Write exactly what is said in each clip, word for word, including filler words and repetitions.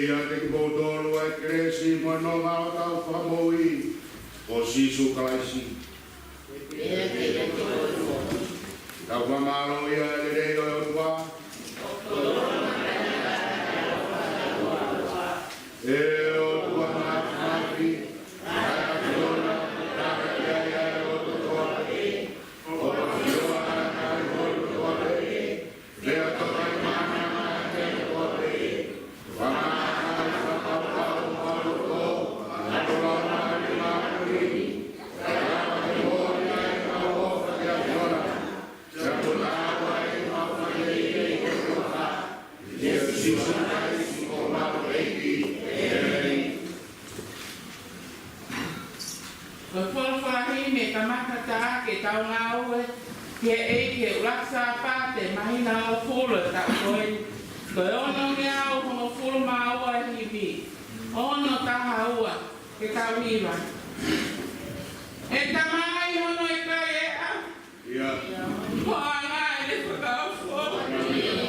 ʻIate kimoutolu ʻa e kelesi mo e nonga ʻo hotau Fakamoʻui ko Sīsū Kalaisi. Tau fakamālō ʻi he lelei ʻo e ʻOtua. ʻE ʻOtua Māfimafi, ʻa e ʻAfiona, ʻa e ʻAfiona, ʻa e ʻOtua, ʻo e ʻAfiona, ʻa e ʻOtua, Ko e folofola himi, kamata atu ke tau ngāue ki he ʻEiki he ʻuluaki Sāpate, māhina hongofulu ʻo e taʻu ko eni. Ko e ono ngeau hongofulu mā ua himi. Ono taha ua, ke tau hiva. ʻE Tamai, hono ʻikai ʻe ʻa ʻIo. Ko e anga ʻene fakaofo. ʻIo.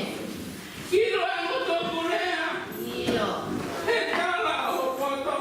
Ki loto ʻoku lea. ʻIo. He tala ʻo poto.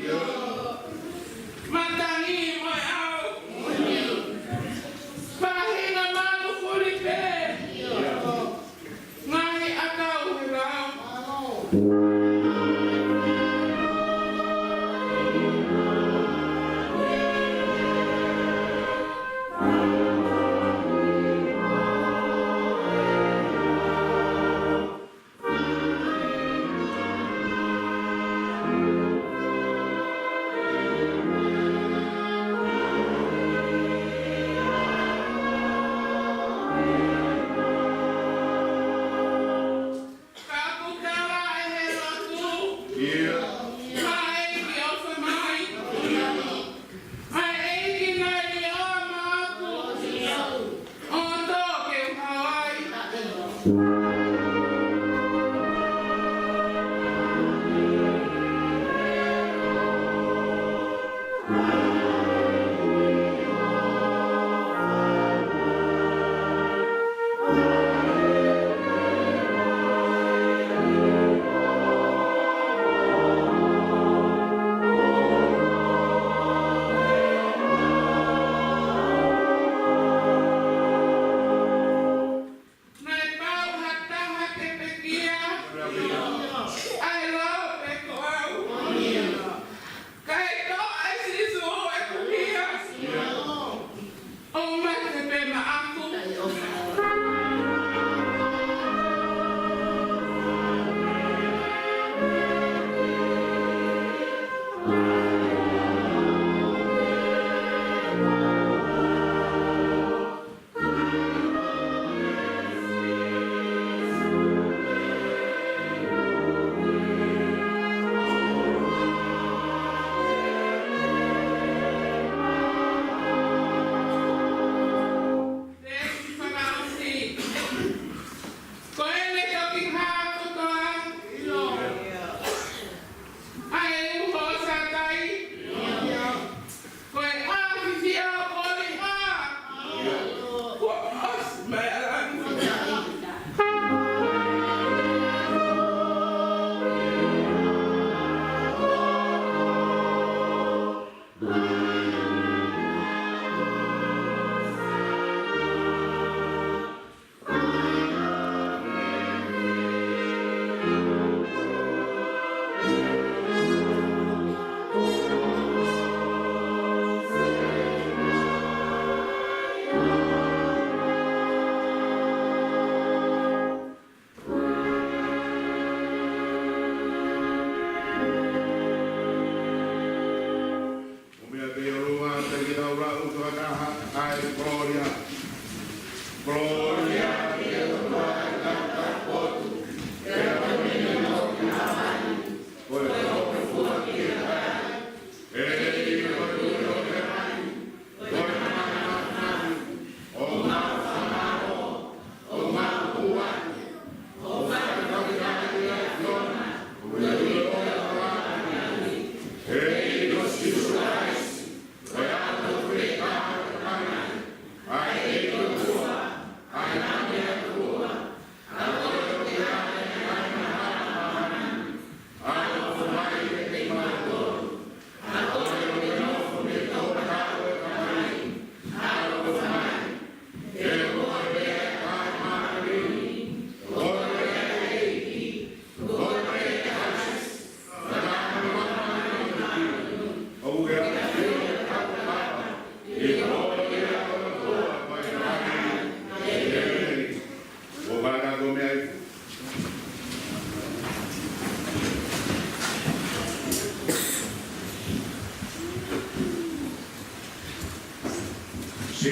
ʻIo. Matangi mo e ʻao. Faʻahinga manu fuli pē. Ngaahi ʻakau he vao. Ka ʻoku kala ʻe he lotu. ʻIo. ʻA e ʻEiki ʻofa mai. ʻA e ʻEiki naʻe ʻiloa maʻaku. ʻO tō ke u hao ai. Naʻe pau ha taha ke pekia, ʻa e lao pē ko au. Kae toʻo ʻe Sīsū ʻeku hia, ʻo mate pē maʻaku.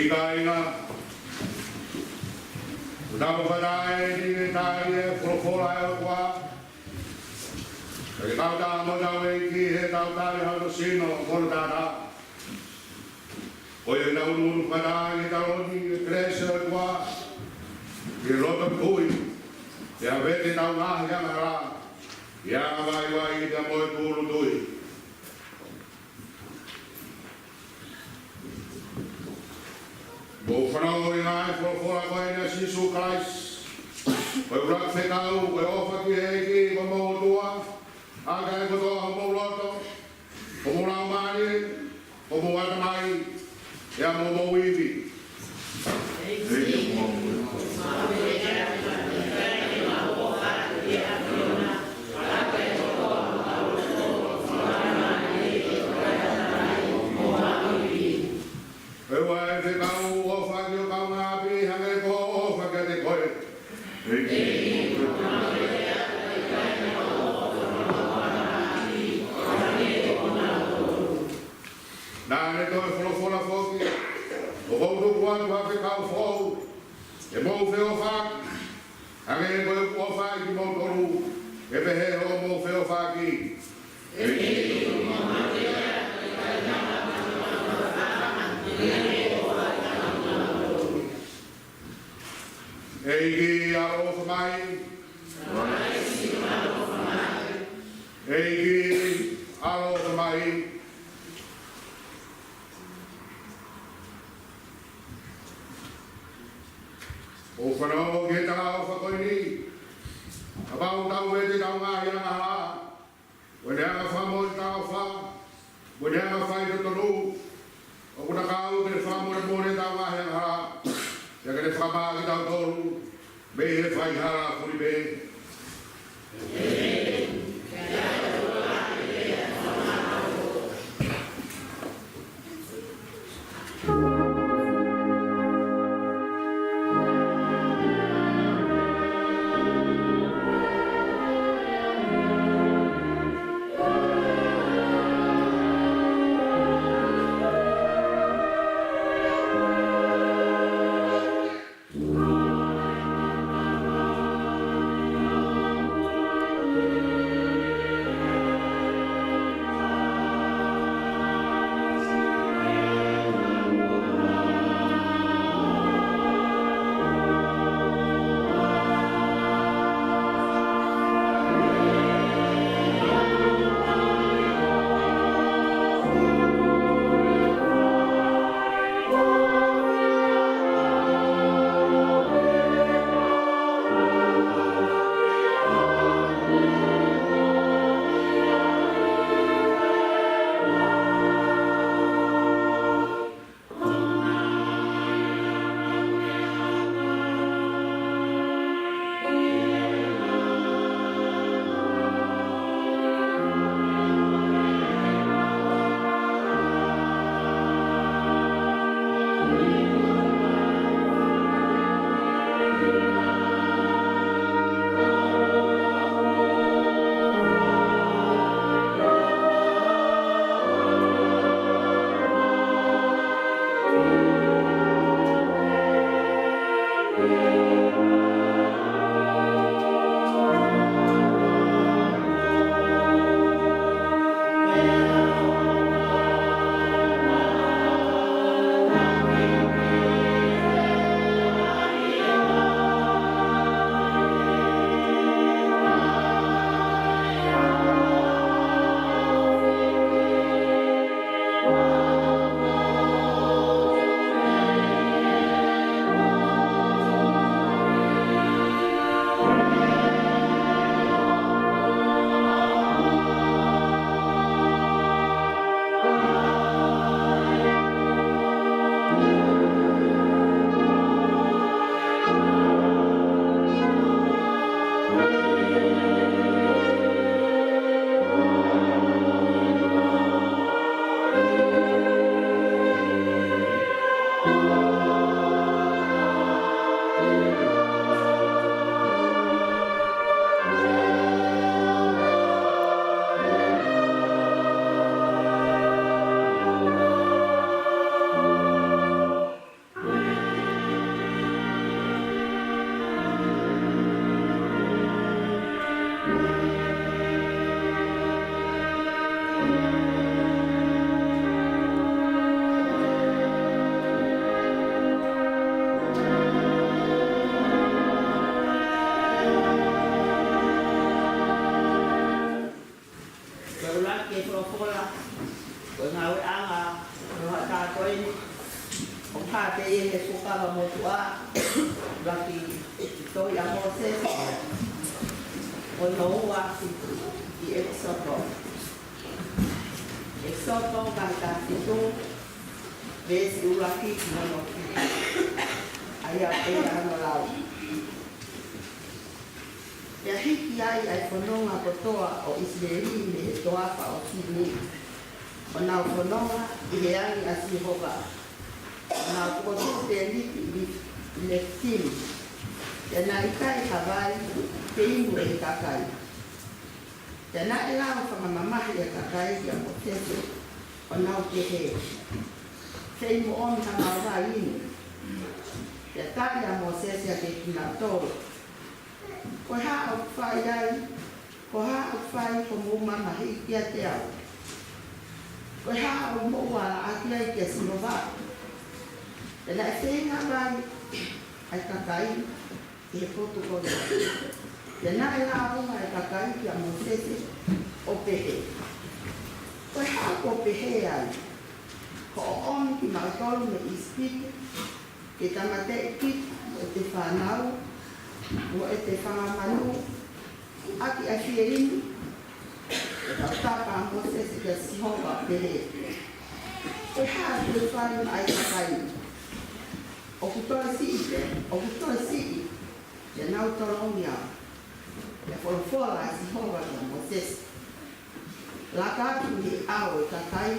Kāinga, ʻoku tau fakataha eni ke tali e folofola ʻa e ʻOtua. Ke tau tā mo tau ʻEiki he tau tali hano sino mo hono taʻataʻa. Ko ia ʻoku tau ʻunu fakataha ʻi he taloni ʻa e kelesi ʻa e ʻOtua, ʻi he loto tui, ʻi he ʻave ʻetau ngaahi angahala, ʻi he anga vaivai pea mo e tūʻulutui. Mou fanongo ki he ngaahi folofola ko eni ʻa Sīsū Kalaisi. Ko e ʻuluaki fekau, ko e ʻofa ki he ʻEiki ko homou ʻOtua ʻaki ʻa e kotoa homou loto, homou laumālie, homou ʻatamai, pea mo homou ivi. Ko e ua e fekau, ʻofa ki ho kaungāʻapi hangē ko hoʻo ʻofa kiate koe. Naʻa ne toe folofola foki, ʻoku ou tuku atu ha fekau foʻou, ke mou feʻofaʻaki, hangē ko ʻeku ʻofa ʻi kimoutolu, ke pehē hoʻomou feʻofaʻaki. ʻEiki, ʻaloʻofa mai. ʻEiki, ʻaloʻofa mai. ʻOku fanongo ki he talaʻofa ko eni, kapau ʻoku tau ʻave ʻetau ngaahi angahala, mo ʻene anga fakamoʻoni talaʻofa, mo ʻene anga faitotonu, ʻoku ne kau ke ne fakamolemole ʻetau ngaahi angahala, pea ke ne fakamaʻa kitautolu mei he faihala fulipē. Ko e ngāueʻanga ʻo e ngaahi kātoa ko eni, ʻoku hā pē ia he Fuakava Motuʻa, ʻuluaki tohi ʻa Mōsese, ʻo e ua ki he ʻEkisoto. ʻEkisoto vahe taha fitu, veesi ʻuluaki ki hono fitu. ʻA ia ʻoku pehē hono lau. Pea hiki ai ʻa e fononga kotoa ʻo ʻIsileli mei he toafa ʻo Sini, ʻo nau fononga ʻi he angi ʻa Sihova, ʻo nau fokotuʻu tēniti ʻi Lef-, ʻi Lefitimi. Pea naʻe ʻikai ha vai ke inu ʻe he kakai. Pea naʻe lau fakamamahi ʻa e kakai kia Mōsese, ʻo nau pehē, Fei moʻoni haʻamau vai inu. Pea tali ʻa Mōsese kiate kinautolu, Ko e hā ʻoku fai ai, ko e hā ʻoku fai hoʻomou mamahiʻi kiate au? Ko e hā ʻoku mou ʻalu ʻaki ai kia Sihova? Pea naʻe feinga vai ʻa e kakai ʻi he potu ko ia. Pea naʻe lāunga ʻa e kakai kia Mōsese ʻo pehē, Ko e hā ʻoku pehē ai, Kuo ʻomi kimautolu mei ʻIsipite, ke tāmateʻi kita mo ʻete fānau, mo ʻete fanga manu, ʻaki ʻa e fiemaʻu? Pea tautapa ʻa Mōsese kia Sihova ʻo pehē, Ko e hā ʻoku fai ai ʻa e kakai? ʻOku toe siʻi pē, ʻoku toe siʻi, pea nau tolongi au. Pea folofola ʻa Sihova kia Mōsese, Laka atu ki he ʻao ʻo e kakai,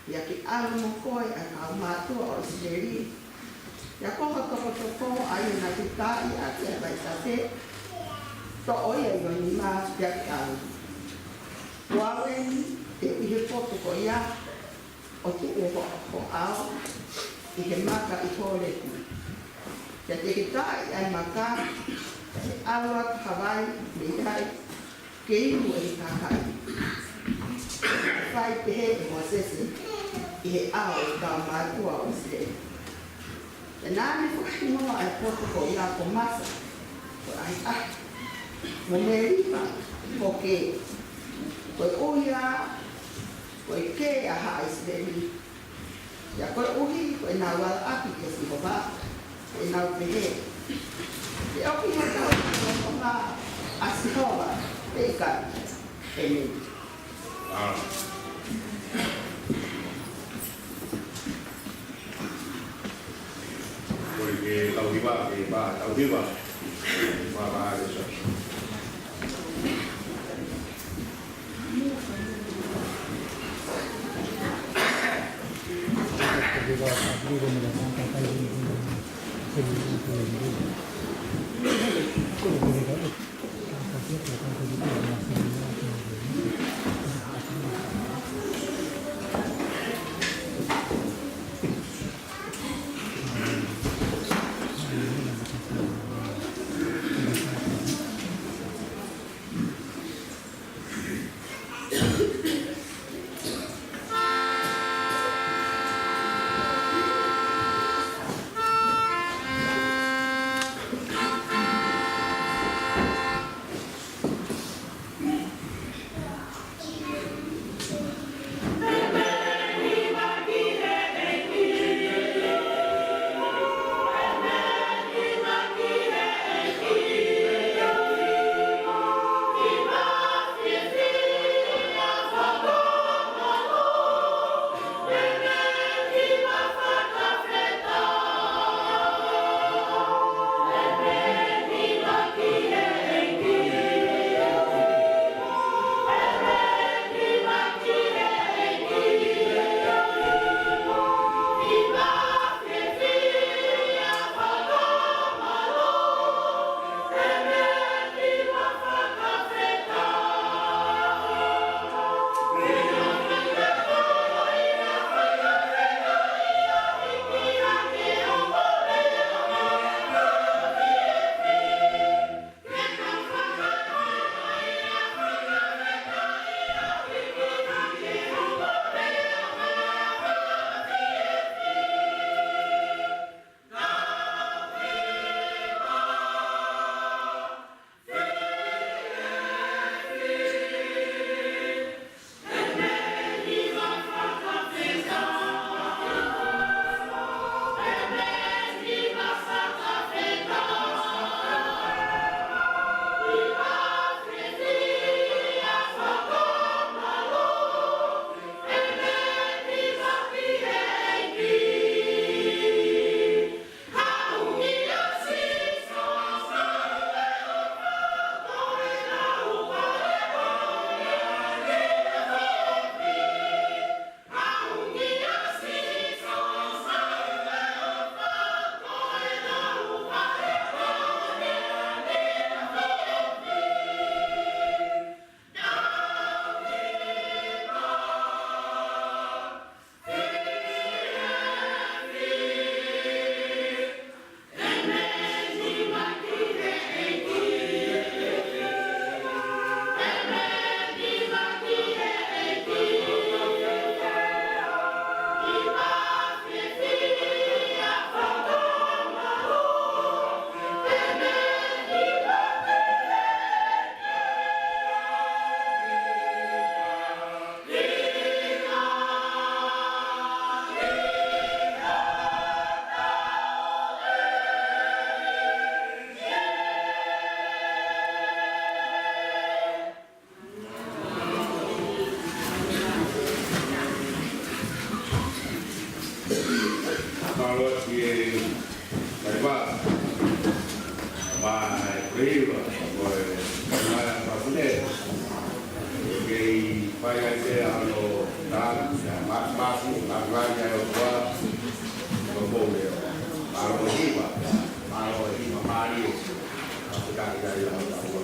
pea ke ʻalu mo koe ʻa e kau mātuʻa ʻo ʻIsileli, pea ko ho tokotoko ʻa ia naʻa ke taaʻi ʻaki ʻa e vaitafe, toʻo ia ʻi ho nima pea ke ʻalu. Ko au eni te u ʻi he potu ko ia, ʻo tuʻu ho, ho ʻao ʻi he maka ʻi Holepi. Pea te ke taaʻi ʻa e maka, pea ke ʻalu atu ha vai mei ai, ke inu ʻe he kakai. Fai pehē ʻe Mōsese ʻi he ʻao ʻo e kau mātuʻa ʻo ʻIsileli. Pea naʻa ne fakahingoa ʻa e potu ko ia ko Masa, ko e ʻahiʻahi, mo Melipa, ko e kē, koeʻuhi ko e kē ʻa haʻa ʻIsileli. Pea koeʻuhi ko ʻenau ʻalu ʻaki kia Sihova, ʻenau pehē, Ke ʻomi hotau fononga ʻa Sihova, pe ʻikai. ʻĒmeni. ʻĀ. Ko e ke tauhi vā, ke vā, tauhi vā. Vā, vā, ke sa. Ko e, mai a papune, kei fai ai pē ʻa hono tā, ma-, masi, ma-, masi ai ʻOtua, ko Paule, mālō e hiva, mālō e hiva, mālie, a puta ki ai a ʻOtua.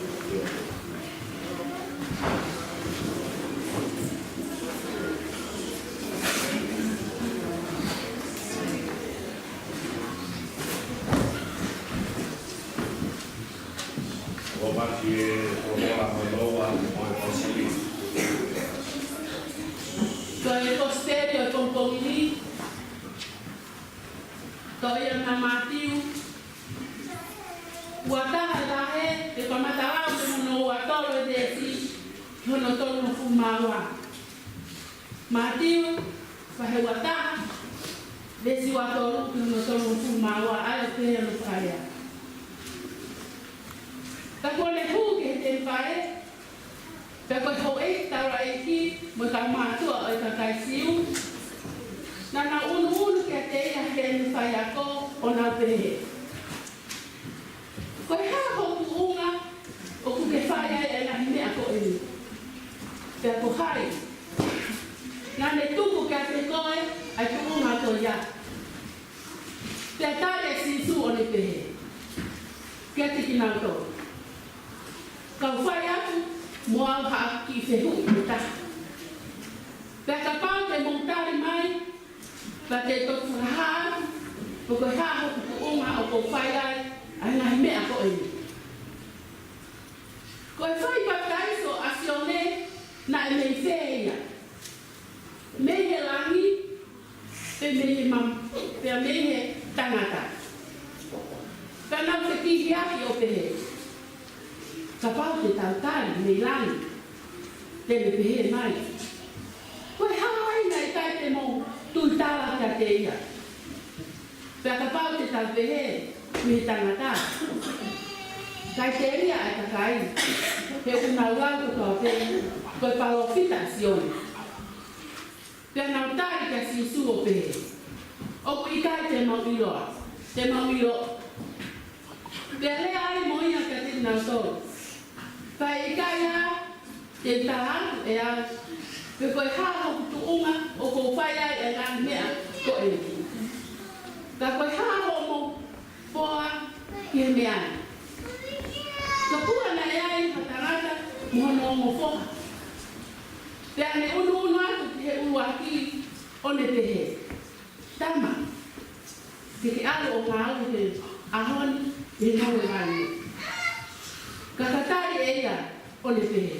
Ko e Kosipeli ʻo e pongipongi ni, tohi ʻa Mātiu, ua taha ʻi he, ʻi he kamata lau ki hono ua tolu ʻi he veesi, ki hono tolungofulu mā ua. Mātiu, vahe ua taha, veesi ua tolu ki hono tolungofulu mā ua, ʻa ia ʻoku pehē hono fakalea. Ka kuo ne hū ki he temipale, pea ko e houʻeiki taulaʻeiki mo e kaumātuʻa ʻo e kakai Siu, naʻa nau ʻunuʻunu kiate ia ʻi heʻene faiako, ʻo nau pehē, Ko e hā hoʻo tuʻunga ʻoku ke fai ai e ngaahi meʻa ko eni? Pea ko hai naʻa ne tuku kiate koe ʻa e tuʻunga ko ia? Pea tali ʻe Sīsū ʻo ne pehē kiate kinautolu, Kau fai atu mo au ha kiʻi fehuʻi ʻe taha. Pea kapau te mou tali mai, pea te u toki fakahā atu pe ko e hā hoku tuʻunga ʻoku ou fai ai ʻa e ngaahi meʻa ko eni. Ko e fai papitaiso ʻa Sione naʻe mei fē ia? Mei he langi, pe mei he mam-, pea mei he tangata? Pea nau fekihiaki ʻo pehē, Kapau te tau tali mei langi, te ne pehē mai, Ko e hā ai naʻe ʻikai te mou tuitala kiate ia? Pea kapau te tau pehē, Mei he tangata, kae telia ʻa e kakai, he ʻoku nau lau kotoa pē ko e palōfita ʻa Sione. Pea nau tali kia Sīsū ʻo pehē, ʻOku ʻikai te mau ʻiloa, te mau ʻilo. Pea lea ai mo ia kiate kinautolu, Ka ʻe ʻikai ā te u tala atu ʻe au pe ko e hā hoku tuʻunga ʻoku ou fai ai e ngaahi meʻa ko eni. Ka ko e hā hoʻomou poa ki he meʻa ni? Tokua naʻe ai ha tangata mo hono ongo foha, pea ne ʻunuʻunu atu ki he ʻuluaki ʻo ne pehē, Tama, ke ke ʻalu ʻo ngāue he ʻaho ni ʻi he ngāue vai ni. Ka ka tali ʻe ia ʻo ne pehē,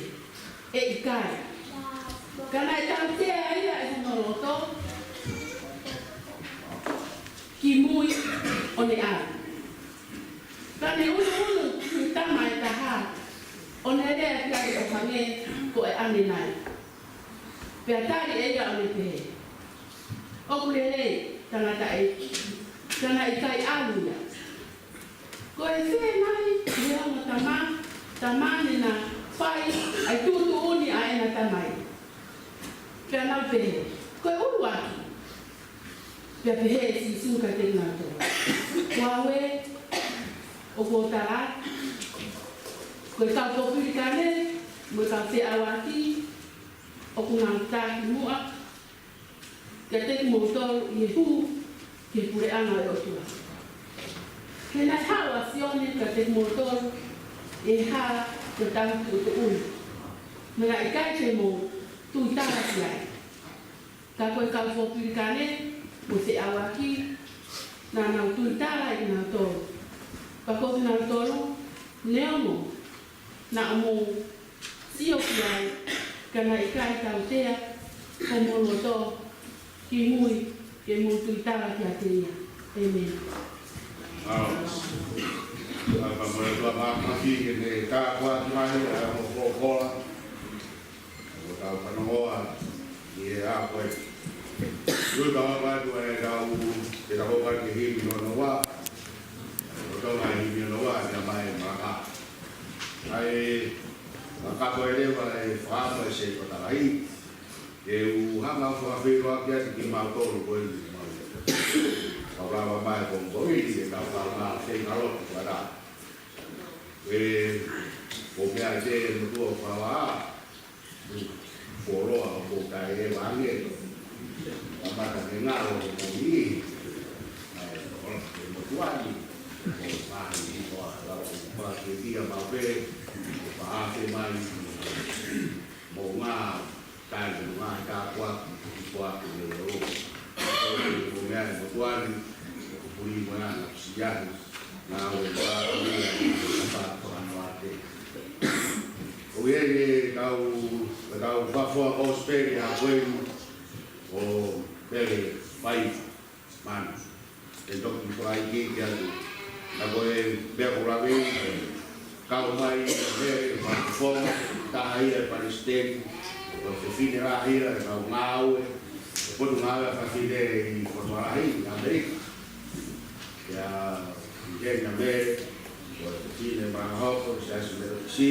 ʻE ʻikai. Ka naʻe tautea ia ʻi hono loto ki mui ʻo ne ʻalu. Ka ne ʻunuʻunu ki he tama ʻe taha, ʻo ne lea ki ai ʻo hangē ko e ʻanenai. Pea tali ʻe ia ʻo ne pehē, ʻOku lelei, tangataʻeiki, ka naʻe ʻikai ʻalu ia. Ko e fē nai ʻi he ongo tama, tama ni naʻa na fai ʻa e tuʻutuʻuni ʻa ʻena tamai? Pea nau pehē, Ko e ʻuluaki. Pea pehē ʻe Sīsū kiate kinautolu, Ko au ē, ʻoku ou tala atu, ko e kau popilikane mo e kau feʻauaki ʻoku nau tā ki muʻa kiate kimoutolu ʻi he hū ki he puleʻanga ʻo e ʻOtua. He naʻe haʻu ʻa Sione kiate kimoutolu ʻi he hala ʻo e tauhi tuʻutuʻuni, naʻe ʻikai te mou tuitala ki ai. Ka ko e kau popilikane mo e feʻauaki naʻa nau tuitala ʻe kinautolu. Ka ko kinautolu, neongo naʻa mou sio ki ai, ka naʻe ʻikai tautea homou loto ki mui ke mou tuitala kiate ia. ʻĒmeni. ʻAo. ʻA ka mo e tua māmaki ke ne tā kuati mai, ʻa mo ko kola. ʻO tau fanongoa ʻi he ʻaho ko ē. Ui ka hapa atu ʻa e tau, ke tau hoko atu ki he himi hono ua. ʻO tau mai himi hono ua, ʻia mai Malaka. ʻA e, Malaka ko e leva e fakaʻamu ʻe se ko talai. Ke u hanga ʻo fakafeʻiloaki atu kimautolu ko eni mau. Kau lava mai ko mo ili ke tau kau ngā feinga lotu ʻa rā. ʻE, ʻAi te motuʻa ʻo Falaoa, fuoloa ʻo Koutai e vange. Kamata ke ngalo ʻo Koutai. ʻAi, ʻola ke motuʻa ni. ʻO pahi, ʻo ʻalu ʻo pāke kia mau pē. ʻO pāke mai. Mo ngā, tai mo ngā, ka kua, kua ke le o. Ko e meʻa ʻe motuʻa ni, ko puli mo ngā, ngā pisiani. Ngāue ʻa e ʻOtua, ʻa e ʻOtua. ʻOku ʻi ai e kau, e kau fafo ʻa Kosipeli ʻa Kuini ʻo Pele Fai Mana. ʻE toki fai ki, ki atu. Na ko e meʻa ko lave, kau mai, e, e, fafo, taha ia e palesiteni, ʻo e fefine lahi ia, e kau ngāue, e potungāue ʻa e fafine ʻi Fonualahi, ʻi ʻAmelika. Kia Kenya Mele, ko e fefine malanga hoko, Siasi Metotisi,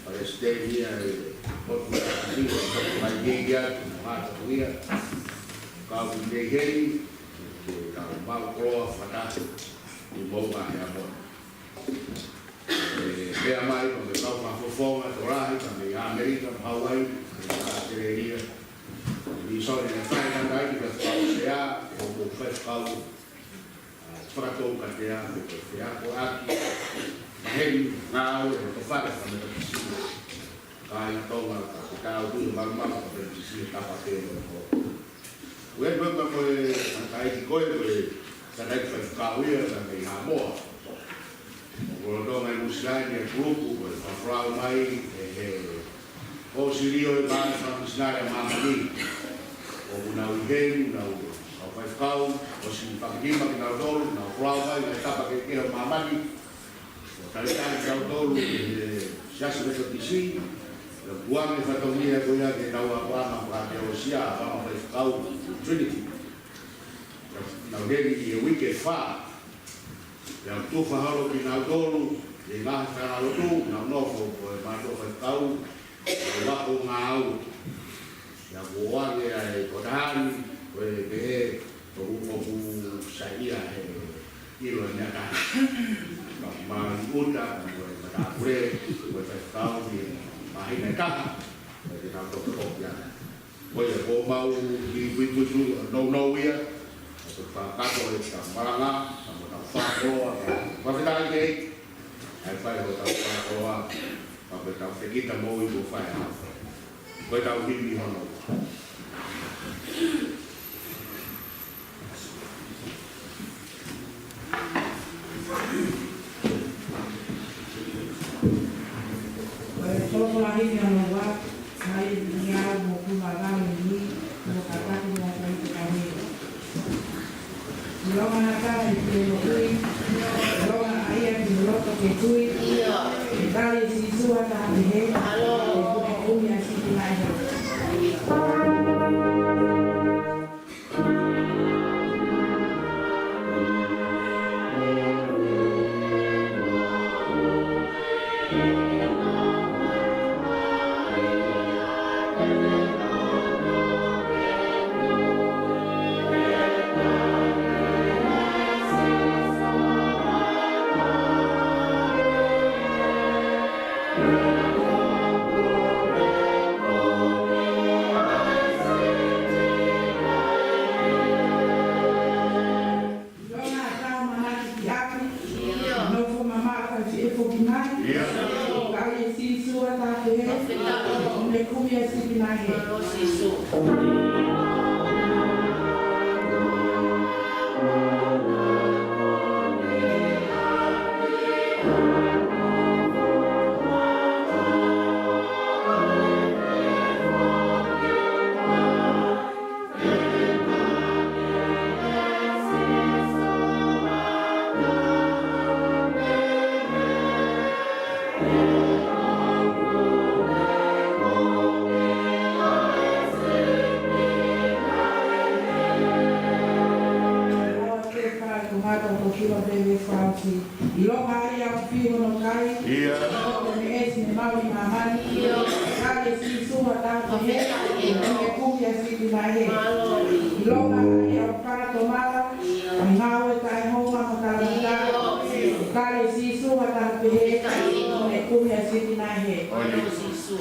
palesiteni ia, e, ko e fefine, ko e fefine, ko e fefine, ko e fefine, kau ki nei heni, ke kau mau koloa fakataha, ʻi Moʻunga Heamoni. E, pea mai, ko e kau fakafofonga, tokolahi, ka mei ʻAmelika, Hawaii, mei ʻAositelēlia, mei Sone, ne fai na kai, ka fai sea, ko mo fai kau, ʻa, fakatoukatea, mo e fea ko aki, maheni, ngāue, ko fale, ka me ka pisi. Kāinga Tonga, ka ko kau tu, malu malu, ka me ka pisi, ka pa ke, ko. Ue, ko, ko, ko e, ka iki ko e, ko e, ka kai fai kau ia, ka mei Haʻamoa. Ko Tonga ʻi Nuʻusila ni e kulupu, ko e fakafolau mai, ʻe he, ʻo Silio e Māʻoniʻoni Faka-Misinale ʻa Māmani. ʻOku nau ʻi heni, nau, kau faifekau, ʻosi fakahima kinautolu, nau folau mai, ngaahi tapa kehekehe ʻo Māmani. ʻO talitali kinautolu, ʻe he Siasi Metotisi, ʻe kuange fatongia ko ia ke tau ʻapaʻapa fakateolosia, ʻapaʻapa faifekau, Trinity. Nau heni ʻi he uike ʻe fā, ʻe tufa holo kinautolu, ʻi he ngaahi fanga lotu, nau nofo ko e mātuʻa faifekau, ʻo e ako ngāue. ʻIa kuo ʻoange ʻa e kotahani, ko e pehē, ʻoku, ʻoku saiʻia he ʻilo e meʻa taha. Ka mālie ʻuta, ko e matāpule, ko e faifekau, ʻi he māhina ʻe taha, ko e te nau toki kopi ana. Ko ia, ko mau ki puipuitu, nounou ia, ʻo fakakato e ta malanga, ka mo ta fakakoloa, fakafetaʻi kei, ʻa e fai ʻo ta fakakoloa, ka mo ta fekita mo i ko fai ha. Ko e tau himi hono. Ko e toko lahi ni ʻa Noa, mai ni au mo kuma vani ni, mo kakati mo kai te kani. ʻIlonga na ka i te mo kui, ʻilonga ʻa ia ki loto ke kui, ʻe kali Sīsū ʻa taha pehē, ʻe kumi kumi ʻa Sīsū nai he. ʻIlonga ʻa e tau manatu ki ʻapi. ʻIo. Nofo mamaʻo kae fie foki mai. ʻIo. Kau ʻia Sīsū ʻa taha pehē. Fakafetaʻi. ʻO ne kumi ʻa sipi nai he. ʻO Sīsū. ʻIlonga ia ʻoku fiu hono kai. ʻIo. Ko e meʻa ʻe ʻasi ne maʻu ʻi māmani. ʻIo. Kali Sīsū ʻa taha pehē. ʻO ne kumi ʻa sipi nai he. ʻIlonga ia ʻoku kalatomala. ʻIo. ʻI he ngāue taʻehoungaʻia mo talamata. ʻIo. Kali Sīsū ʻa taha pehē. ʻO ne kumi ʻa Sini nahe, ʻo Sīsū.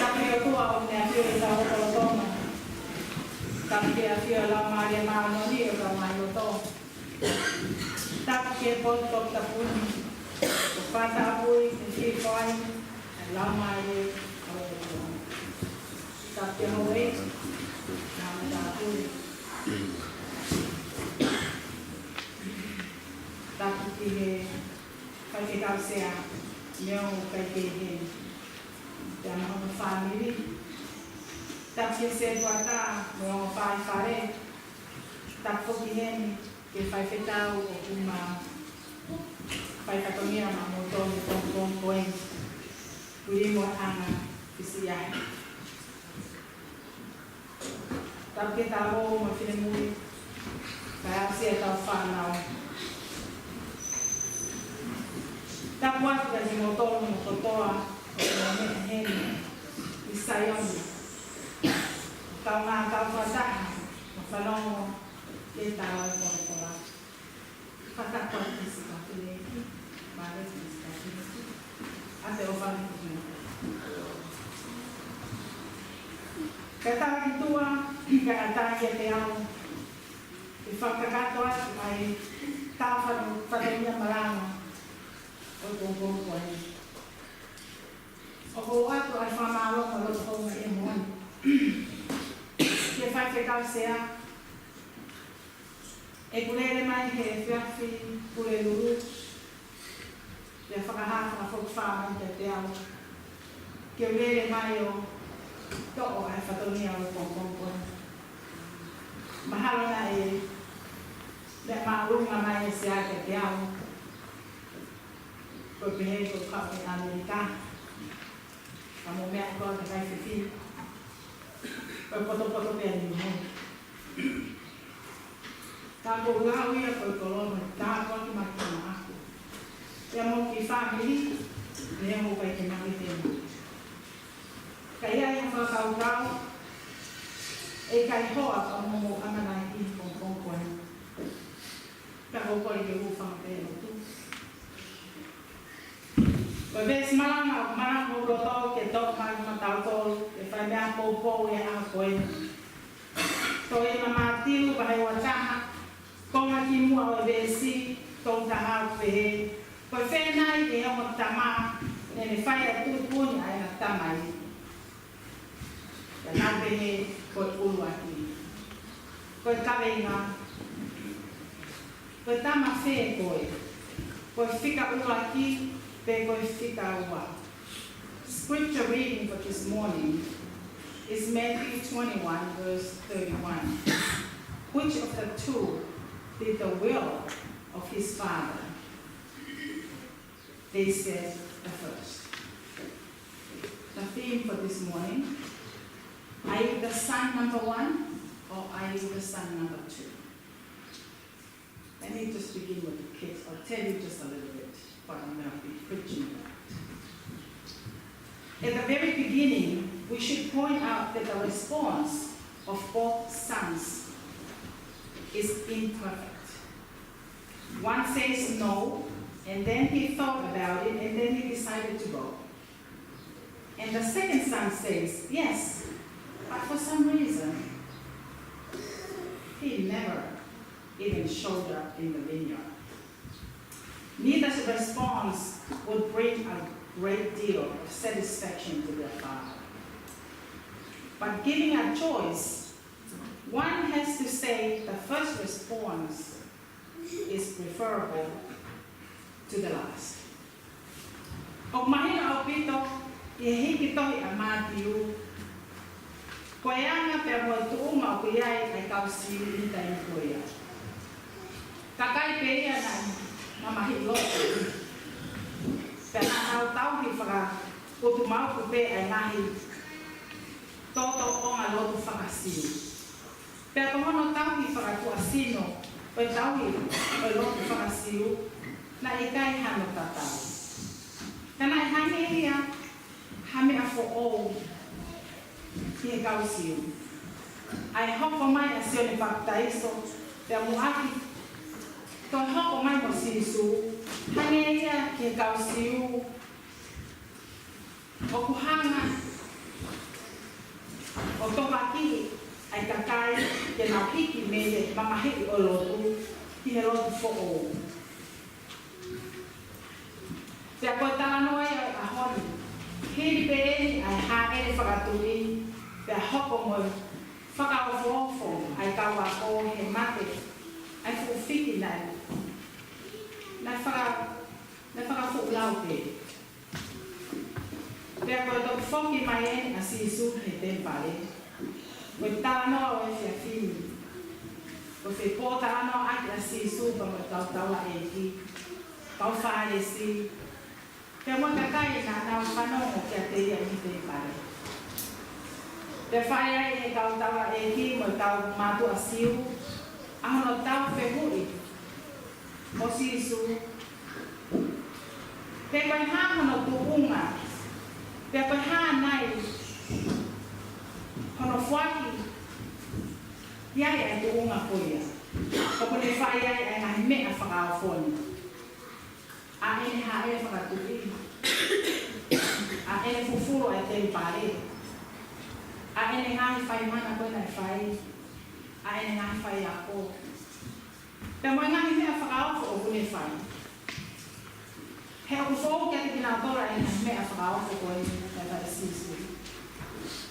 Tapu ki he ʻOtua ʻoku ne ʻafio ʻi hotau lotolotonga. Tapu ki he ʻafio ʻa e Laumālie Māʻoniʻoni ʻi hotau ngaahi loto. Tapu ki he potu toputapu ni, ʻoku fakatapui mo fīfō ai ʻa e Laumālie ʻo e ʻOtua. Tapu ki he houʻeiki, naʻa mo tāpuni. Tapu ki he faifekau sea mo e ongo faifekau heni, pea mo hono fāmili. Tapu ki he setuata mo e ongo faifale. Tapu foki heni ki he faifekau ʻoku ma fai fatongia maʻamoutolu he pongipongi ko eni. Puli mo anga fisiahi. Tapu ki he talavou mo e finemui, kae ʻosi ʻetau fānau. Tapu atu kiate kimoutolu hono kotoa ʻoku mou meʻa heni ʻi Saione, kaungā kau fakataha mo fanongo ki he tala ʻa e folofola. Fakatapu atu ki he sikafineki, mālō e sikafineki, ʻa e ʻofa ni ki he. Kae tala ki tuʻa, kae ʻatā kiate au ke fakakakato atu ʻa e tala fano-, fatongia malanga ʻo e pongipongi ko eni. ʻOku ou ʻoatu ʻa e fakamālō mo e loto houngaʻia moʻoni ki he faifekau sea, ʻeku lele mai he efiafi Pulelulu, pea fakahā fakafokifā mai kiate au ke u lele mai ʻo toʻo ʻa e fatongia ʻo e pongipongi ko eni. Mahalo naʻe meʻa māʻolunga mai e sea kiate au, ko e pehē ko e kau ʻi ʻAmelika, ka mou meʻa ko e kakai fefine, ko e potopoto pē ʻa Niu Sila. Ka ko e lau ia ko e koloa mai tāpuaki mai ki maʻaku, pea mo e kiʻi fāmili, mo e ongo faikemakete. Ka ʻi ai ha fakakaukau ʻe ʻikai hoa ka mou ʻamanaki ʻi he pongipongi ko eni, ka ʻoku ou kole ke u hūfanga pē ʻo lotu. Ko e veesi malanga ʻoku malanga ʻi loto ke toʻo mai maʻatautolu ke fai meʻa poupou he ʻaho ko eni. Tohi ʻa Mātiu vahe ua taha, konga kimuʻa ʻo e veesi tolu taha ʻoku pehē: Ko e fē nai ʻi he ongo tama naʻa ne fai ʻa e tuʻutuʻuni ʻa ʻena tamai? Pea nau pehē, ko e ʻuluaki. Ko e kaveinga, ko e tama fē koe? Ko e fika ʻuluaki pe ko e fika ua? Scripture reading for this morning is Matthew twenty-one, verse thirty-one. Which of the two did the will of his father? They said, the first. The theme for this morning: Are you the son number one or are you the son number two? Let me just begin with the kids. I'll tell you just a little bit what I'm gonna be preaching about. At the very beginning, we should point out that the response of both sons is imperfect. One says no, and then he thought about it, and then he decided to go. And the second son says yes, but for some reason, he never even showed up in the vineyard. Neither response would bring a great deal of satisfaction to their father. But given a choice, one has to say the first response is preferable to the last. ʻOku mahino ʻaupito ʻi he hiki tohi ʻa Mātiu, ko e anga pea mo e tuʻunga ʻoku ʻi ai ʻa e kau Siu ʻi he taimi ko ia. Kakai pē ia naʻe mamahiʻi loto. Pea naʻa nau tauhi fakautumaʻu pē ʻa e ngaahi tōtōʻonga lotu faka-Siu. Pea ko hono tauhi fakatuʻasino ʻo e tauhi ʻo e lotu faka-Siu, naʻe ʻikai hano tatau. Ka naʻe hangē ia ha meʻa foʻou ki he kau Siu. ʻA e hoko mai ʻa Sione Papitaiso, pea muʻaki toe hoko mai mo Sīsū, hangē ia ki he kau Siu ʻoku hanga ʻo tohoakiʻi ʻa e kakai ke nau hiki mei he mamahiʻi ʻo e lotu ki he lotu foʻou. Pea ko e talanoa ia ʻo e ʻaho ni, hili pē eni ʻa e hāʻele fakatuʻi, pea hoko mo e fakaofoofo ʻa e kau ako he mate ʻa e fuʻu fiki naʻe, naʻe faka-, naʻe fakafuʻu lau pē. Pea ko e toki foki mai eni ʻa Sīsū ki he temipale, ko e talanoa ʻo e efiafi ni, ko e fepōtalanoaʻaki ʻa Sīsū pea mo e kau taulaʻeiki, kau Fālesi, pea mo e kakai naʻa nau fanongo kiate ia ʻi he temipale. Pea fai ai ʻe he kau taulaʻeiki mo e kau mātuʻa Siu ʻa hono tau fehuʻi ʻo Sīsū, pe ko e hā hono tuʻunga, pe ko e hā nai hono foaki ai ʻa e tuʻunga ko ia ʻoku ne fai ai ʻa e ngaahi meʻa fakaofo ni. ʻA ʻene hāʻele fakatuʻi, ʻa ʻene fufulu ʻa e temipale, ʻa ʻene ngaahi faimana ko ē naʻe fai, ʻa ʻene ngaahi faiako, pea mo e ngaahi meʻa fakaofo ʻoku ne fai. He ʻoku foʻou kiate kinautolu ʻa e ngaahi meʻa fakaofo ko eni naʻe fai ʻe Sīsū.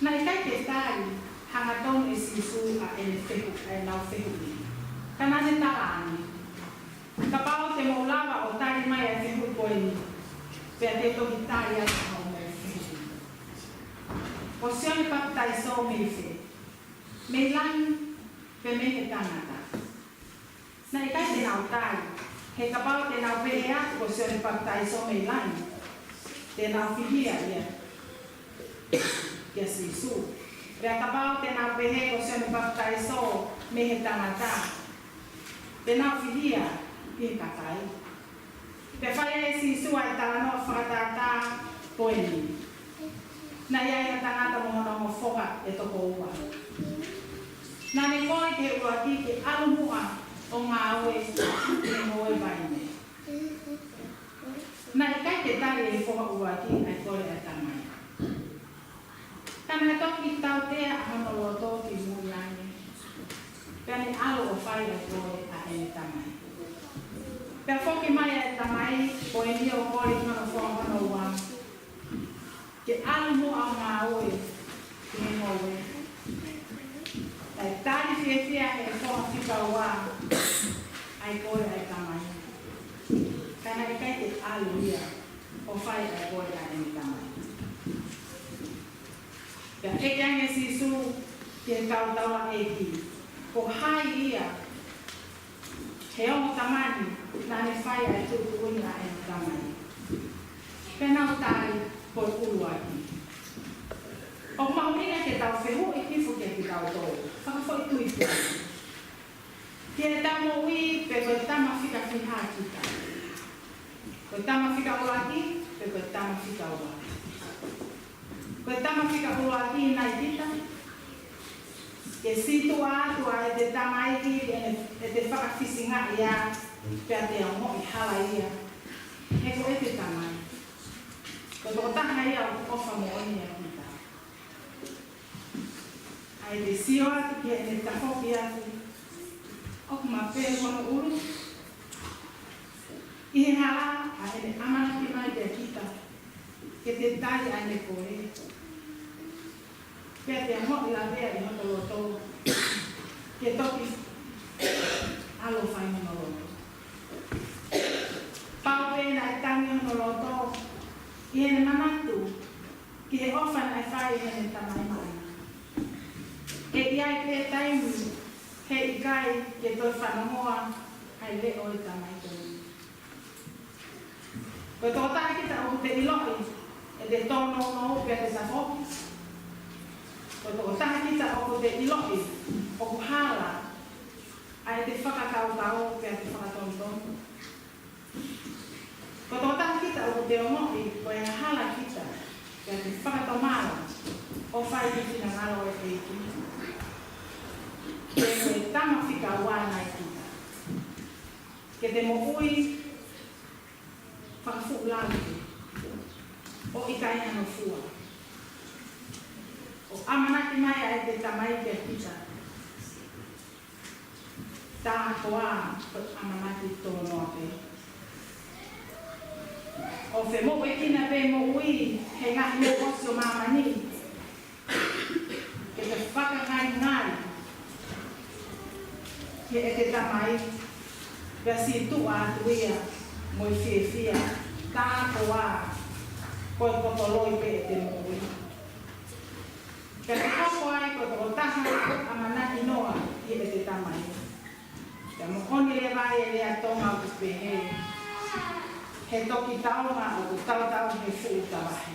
Naʻe ʻikai ke tali hangatonu ʻe Sīsū ʻa ʻene fehu-, ʻa ʻenau fehuʻi. Ka naʻa ne talaange, kapau te mou lava ʻo tali mai ʻa e fehuʻi ko eni, pea te u toki tali ai ʻa hoʻomou fehuʻi. Ko Sione Papitaiso mei fē? Mei langi pe mei he tangata? Naʻe ʻikai te nau tali, he kapau te nau pehē atu ko Sione Papitaiso mei langi, te nau fihia ia kia Sīsū. Pea kapau te nau pehē ko Sione Papitaiso mei he tangata, te nau fihia ki he kakai. Pea fai ʻe Sīsū ʻa e talanoa fakatātā ko eni. Naʻe ʻi ai ha tangata mo hono ongo foha ʻe toko ua. Naʻa ne kole ki he ʻuluaki ke ʻalu muʻa ʻo ngāue ʻi he ngoue vaine. Naʻe ʻikai ke tali ʻe he foha ʻuluaki ʻa e kole ʻa e tamai. Ka naʻe toki tautea ʻa hono loto ki mui ange, pea ne ʻalu ʻo fai ʻa e kole ʻa ʻene tamai. Pea foki mai ʻa e tamai ko eni ʻo kole ki hono foha hono ua ke ʻalu muʻa ʻo ngāue ʻi he ngoue. Naʻe tali fiefia ʻe he foha fika ua ʻa e kole ʻa e tamai. Ka naʻe ʻikai ke ʻalu ia ʻo fai ʻa e kole ʻa ʻene tamai. Pea ʻeke ange ʻe Sīsū ki he kau taulaʻeiki, ko hai ia he ongo tamai ni naʻa ne fai ʻa e tuʻutuʻuni ʻa ʻene tamai? Pea nau tali, ko e ʻuluaki. ʻOku mahuʻinga ke tau fehuʻi hifo kiate kitautolu, fakafoʻituitui, ki heʻetau moʻui, pe ko e tama fika fiha kita. Ko e tama fika ʻuluaki, pe ko e tama fika ua. Ko e tama fika ʻuluaki nai kita? Ke situʻa atu ʻa ʻete tamai ki ʻene, ʻete fakafisingaʻi ia, pea te ongoʻi hala ia. He ko ʻete tamai, ko e tokotaha ia ʻoku ʻofa moʻoni ʻiate kita. ʻA ʻete sio atu ki heʻene tafoki atu, ʻoku mape hono ʻulu. ʻI he hala ʻa ʻene ʻamanaki mai kiate kita ke te tali ʻa ʻene kole, pea te ongoʻi lavea ʻi hoto loto ke toki ʻalu ʻo fai hono lotu. Pau pē ʻi heʻene manatu ki he ʻofa naʻe fai ʻe heʻene tamai maʻana. ʻE ʻi ai pē taimi he ʻikai ke toe fanongoa ʻa e leʻo ʻo e tamai ko eni. Ko e tokotaha kita ʻoku te ʻiloʻi ʻete tōnounou pea te tafoki. Ko e tokotaha kita ʻoku te ʻiloʻi ʻoku hala ʻa ʻete fakakaukau pea te fakatonutonu. Ko e tokotaha kita ʻoku te ongoʻi ko e hala kita pea te fakatomala ʻo fai ki he finangalo ʻo e ʻEiki. Pea ko e tama fika ua nai kita. Ke te moʻui fakafuʻu lau ʻo ʻikai hano fua. ʻO ʻamanaki mai ʻa ʻete tamai kia kita. Tā koā ko e ʻamanaki tō noa pē. ʻO femoʻuekina pē moʻui he ngaahi meʻa ʻosi ʻo māmani. Ke te fakangaingai ki heʻete tamai, pea sītuʻa atu ia mo e fiefia, tā koā ko e poto loi pē ʻete moʻui. Ka te hoko ai ko e tokotaha ʻoku ʻamanaki noa ki heʻete tamai. Pea moʻoni leva e lea Tonga ʻoku pehē, he toki taonga ʻoku tautau he fuʻu tavahi.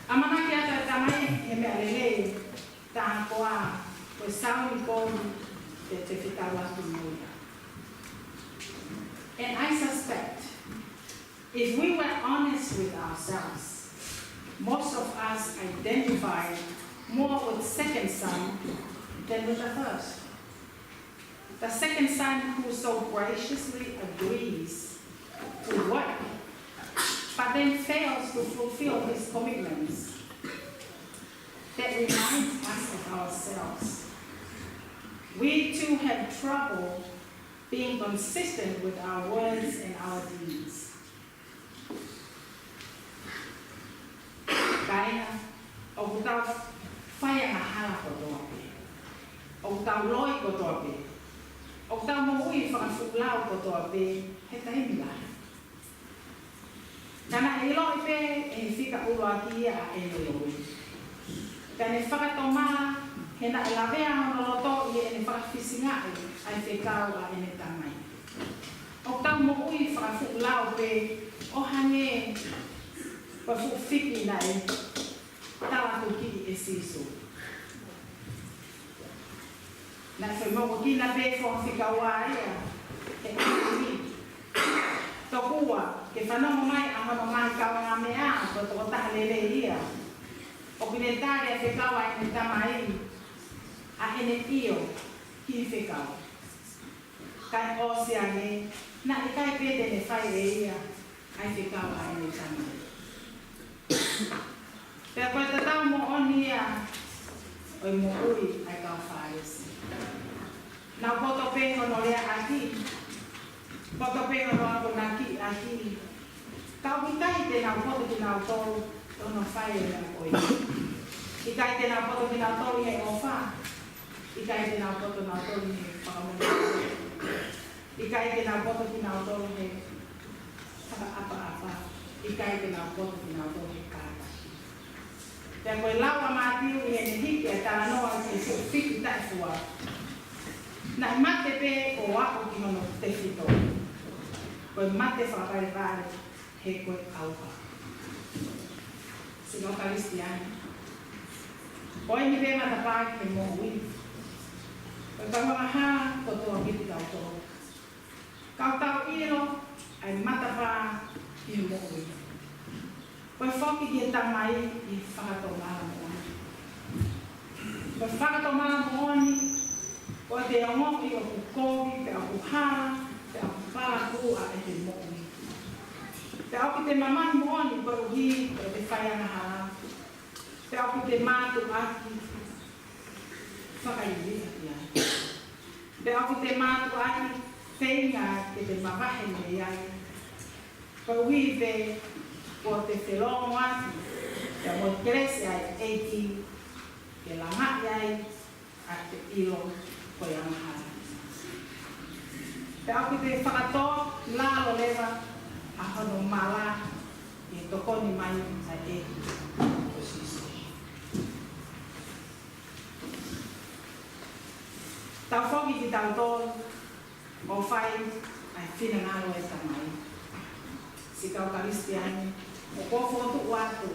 ʻAmanaki atu e tamai he meʻa lelei, tā koā ko e sauni kovi te te fetau atu mo ia. And I suspect, if we were honest with ourselves, most of us identify more with second son than with the first. The second son who so graciously agrees to work, but then fails to fulfill his commitments. That reminds us of ourselves. We too have trouble being consistent with our words and our deeds. Kāinga, ʻoku tau fai angahala kotoa pē. ʻOku tau loi kotoa pē. ʻOku tau moʻui fakafuʻu lau kotoa pē he taimi lahi. Ka naʻe ʻiloʻi pē ʻe he fika ʻuluaki ia ʻa ʻene loi. Ka ne fakatomala, he naʻe lavea hono loto ʻi heʻene fakafisingaʻi ʻa e fekau ʻa ʻene tamai. ʻOku tau moʻui fakafuʻu lau pē ʻo hangē ko e fuʻu fiki naʻe talatukiʻi ʻe Sīsū. Naʻe femoʻuekina pē foha fika ua ia he ʻaho ni. Tokua ke fanongo mai ʻa hono ngaahi kaungāmeʻa ko e tokotaha lelei ia. ʻOku ne tali ʻa e fekau ʻa ʻene tamai, ʻa ʻene ʻio ki he fekau. Kae ʻosi ange, naʻe ʻikai pē te ne fai ʻe ia ʻa e fekau ʻa ʻene tamai. Pea ko e tatau moʻoni ia ʻo e moʻui ʻa e kau Fālesi. Nau poto pē hono leaʻaki, poto pē hono akonakiʻaki. Ka ʻoku ʻikai te nau poto kinautolu ʻi hono fai e meʻa ko ia. ʻIkai te nau poto kinautolu ʻi he ʻofa. ʻIkai te nau poto nautolu ʻi he fakamolemole. ʻIkai te nau poto kinautolu he fakaʻapaʻapa. ʻIkai te nau poto kinautolu he kātaki. Pea ko e lau ʻa Mātiu ʻi heʻene hiki ʻa e talanoa ki he fuʻu fiki taʻefua. Naʻe mate pē ʻo aʻu ki hono tefito. Ko e mate fakavalevale he ko e ʻauha. Siʻi kau Kalisitiane. Ko eni pē matapā ki he moʻui. Ko e kau angahala kotoa pē kitautolu. Ka ʻoku tau ʻilo ʻa e matapā ki he moʻui. Ko e foki ki he tamai ʻi he fakatomala moʻoni. Ko e fakatomala moʻoni, ko ʻete ongoʻi ʻoku kovi, pea ʻoku hala, pea ʻoku palakū ʻa ʻete moʻui. Pea ʻoku te mamahi moʻoni koeʻuhi ko ʻete fai angahala. Pea ʻoku te mātuʻaki fakaivia ki ai. Pea ʻoku te mātuʻaki feinga ke te mavahe mei ai. Koeʻuhi pē kuo te felōngoaki, pea mo e kelesi ʻa e ʻEiki, ke langaʻi ai ʻa e ʻilo ko e angahala. Pea ʻoku te fakatō lalo leva, ʻa hono mala ʻi he tokoni mai ʻa e ʻEiki ko Sīsū. Tau foki kitautolu ʻo fai ʻa e finangalo ʻo e Tamai. Siʻi kau Kalisitiane, ʻoku ou fokotuʻu atu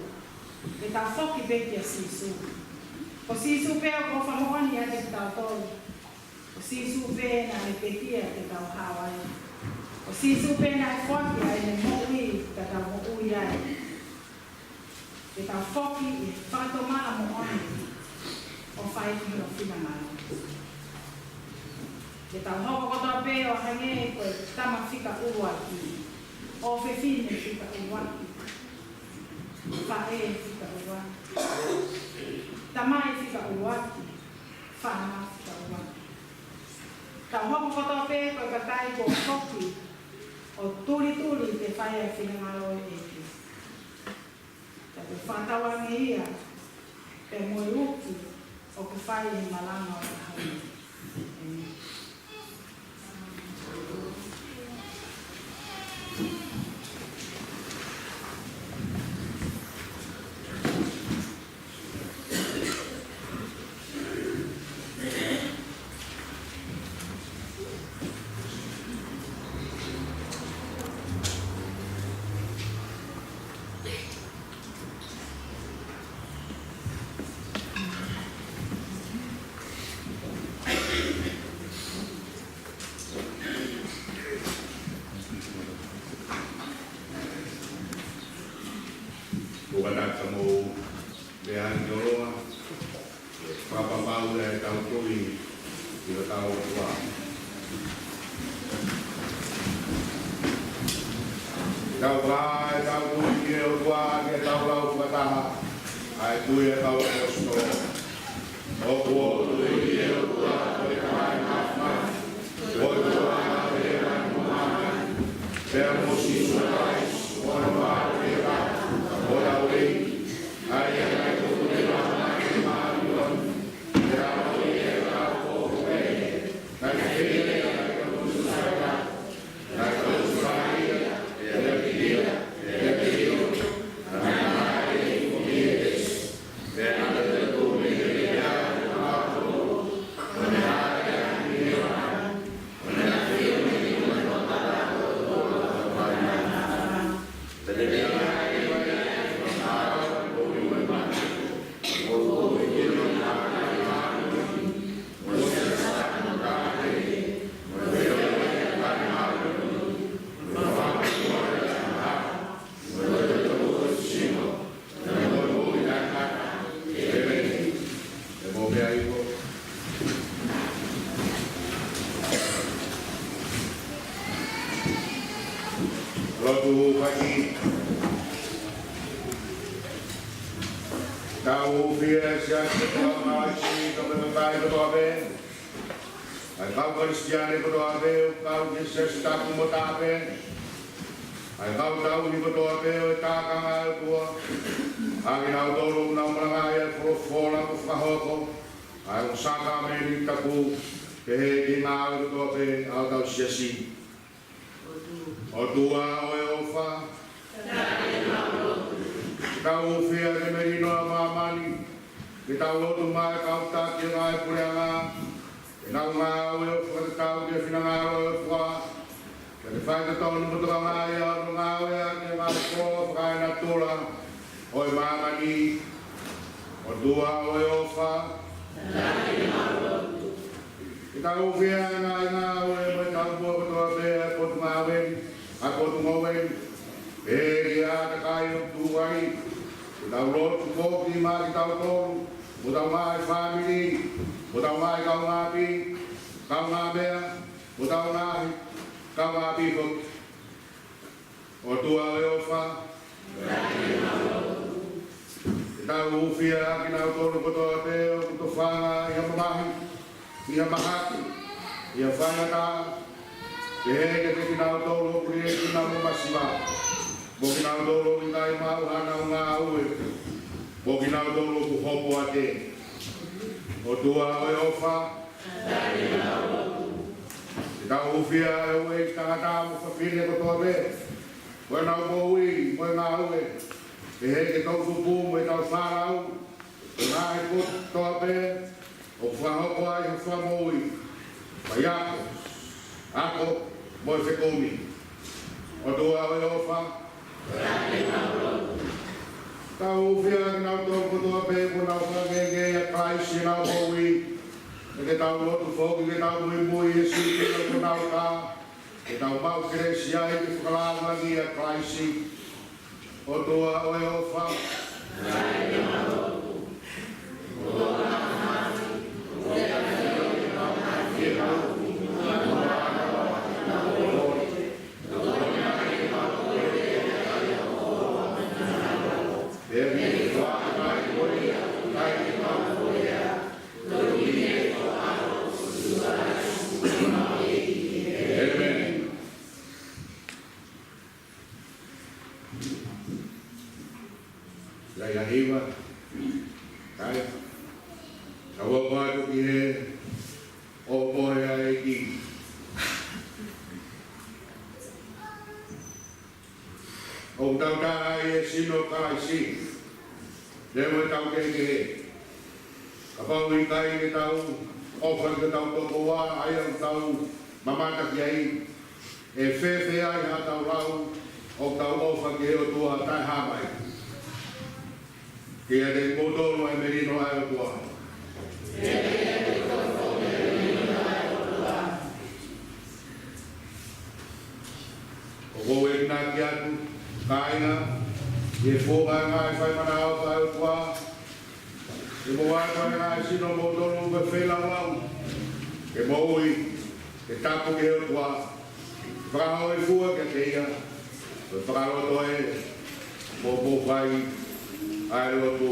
ke tau foki pē kia Sīsū. Ko Sīsū pē ʻoku fakamoʻoni ʻiate kitautolu. Ko Sīsū pē naʻe pekia ke tau hao ai. Ko Sīsū pē naʻe foaki ʻa ʻene moʻui ka tau moʻui ai. Ke tau foki ʻi he fakatomala moʻoni ʻo fai ki hono finangalo. Ke tau hoko kotoa pē ʻo hangē ko e tama fika ʻuluaki, ʻofefine fika ʻuluaki, faʻē fika ʻuluaki, tamai fika ʻuluaki, fānau fika ʻuluaki. Tau hoko kotoa pē ko e kakai kuo foki ʻo tulituli ke fai ʻa e finangalo ʻo e ʻEiki. Ka ke fakatauange ia, pea mo e uki ʻoku fai ʻi he malanga ʻo e ʻaho ni. ʻĒmeni. Kuo kanaka mo meʻa ni ʻo loa. Fakapapauʻi ʻetau tui ki hotau ʻOtua. Tau fai ʻetau tui ki he ʻOtua ke tau lau fakataha ʻa e tui ʻa e kau ʻaposetolo. ʻOku ou tui ki he ʻOtua ko e Tamai Māfimafi, ko e ʻOtua ʻo hēvani mo māmani, pea mo Sīsū Kalaisi, ko hono Faʻē taʻengata, ko hotau ʻEiki, ʻa ia naʻe tuku ʻi he laumālie ʻo e māʻoniʻoni, pea ko ia ʻoku tau foki mei ai, naʻe fili ʻi he loto ʻo e ʻOtua, naʻe tauhi ʻe ia, pea ʻiate ia, pea ʻi he ʻOtua, naʻe ʻi ai ʻa e ʻEiki ko Kalaisi, pea naʻe tuku mei he ʻEiki ʻa e ʻOtua, ko e ʻEiki ʻa e ʻEiki, Lotu fai. Tau hūfia he siasi kotoa pē, siʻi kau kakai kotoa pē. ʻA e kau Kalisitiane kotoa pē ʻoku kau ki he siasi tapu mo taʻengata. ʻA e kau tauhi kotoa pē ʻo e tākanga ʻo e ʻOtua. ʻA kinautolu ʻoku nau malangaʻi ʻa e folofola kuo fakahoko, ʻa e sākalamēniti tapu, pehē ki he ngāue kotoa pē ʻa hotau siasi. ʻOtua ʻo e ʻofa. Tau hūfia he melino ʻa māmani, ke tau lotu mai kau taki ʻo e ngaahi puleʻanga, ke nau ngāue ʻo fakatatau ki he finangalo ʻo e ʻOtua, ke ne fai totonu mo tokangaʻi ʻa hono ngāue ʻaki ʻa e ngaahi kolo fakaenatula ʻo e māmani. ʻOtua ʻo e ʻofa. Ke tau hūfia he ngaahi ngāue mo e taumuʻa kotoa pē ʻa e potungāue ni, ʻa e potungāue ni, pehē ki he ʻātakai ʻoku tuʻu ai. Ke tau lotu foki maʻa kitautolu, mo hotau ngaahi fāmili, mo hotau ngaahi kaungāʻapi, kaungāmeʻa, mo hotau ngaahi kaungāʻapi foki. ʻOtua ʻo e ʻofa. Ke tau hūfia ʻa kinautolu kotoa pē ʻoku tofanga ʻi ha mamahi, ʻi ha mahaki, ʻi ha faingataʻa, pehē kiate kinautolu ʻoku liʻekina mo masiva, mo kinautolu ʻoku ʻikai maʻu haʻanau ngāue, mo kinautolu ʻoku hopoate. ʻOtua ʻo e ʻofa. Ke tau hūfia ʻa e ueʻi tangata mo fafine kotoa pē, Ko ʻenau moʻui mo e ngāue, ʻe he ke tau tupu mo e tau fālau, ʻi he ngaahi potu kotoa pē, ʻo fakahoko ai ha fakamoʻui, faiako, ako, mo e fekumi. ʻOtua ʻo e ʻofa. Tau hūfia kinautolu kotoa pē kuo nau fakakehekehe ʻia Kalaisi ʻenau moʻui. ʻE ke tau lotu foki ke tau muimui he sīpinga kuo nau tā, ke tau maʻu kelesi ai ke fakalāngilangiʻi ʻa Kalaisi. ʻOtua ʻo e ʻofa. Laila hiva. Kai. Ka ua atu ki he ʻohomohe ʻa e ʻEiki. ʻOku tau tā ai e sino ʻo Kalaisi, leva ʻetau kehekehe. Kapau ʻe ʻikai ke tau ʻofa ki hotau tokoua, ʻa ia ʻoku tau mamata ki ai, ʻe fēfē ai haʻatau lau ʻoku tau ʻofa ki he ʻOtua taʻehāmai? Ke ʻiate kimoutolu ʻa e melino ʻa e ʻOtua. ʻOku ou enginaki atu, kāinga, ʻi he founga ʻa e ngaahi fai manaofa ʻa e ʻOtua, ke mou ʻai ʻa e ngaahi sino ʻo moutolu ko e feilaulau, ke moʻui, ke tapu ki he ʻOtua, fakahōifua kiate ia, ko e fakalotoʻi, mo mou fai ʻa e lotu.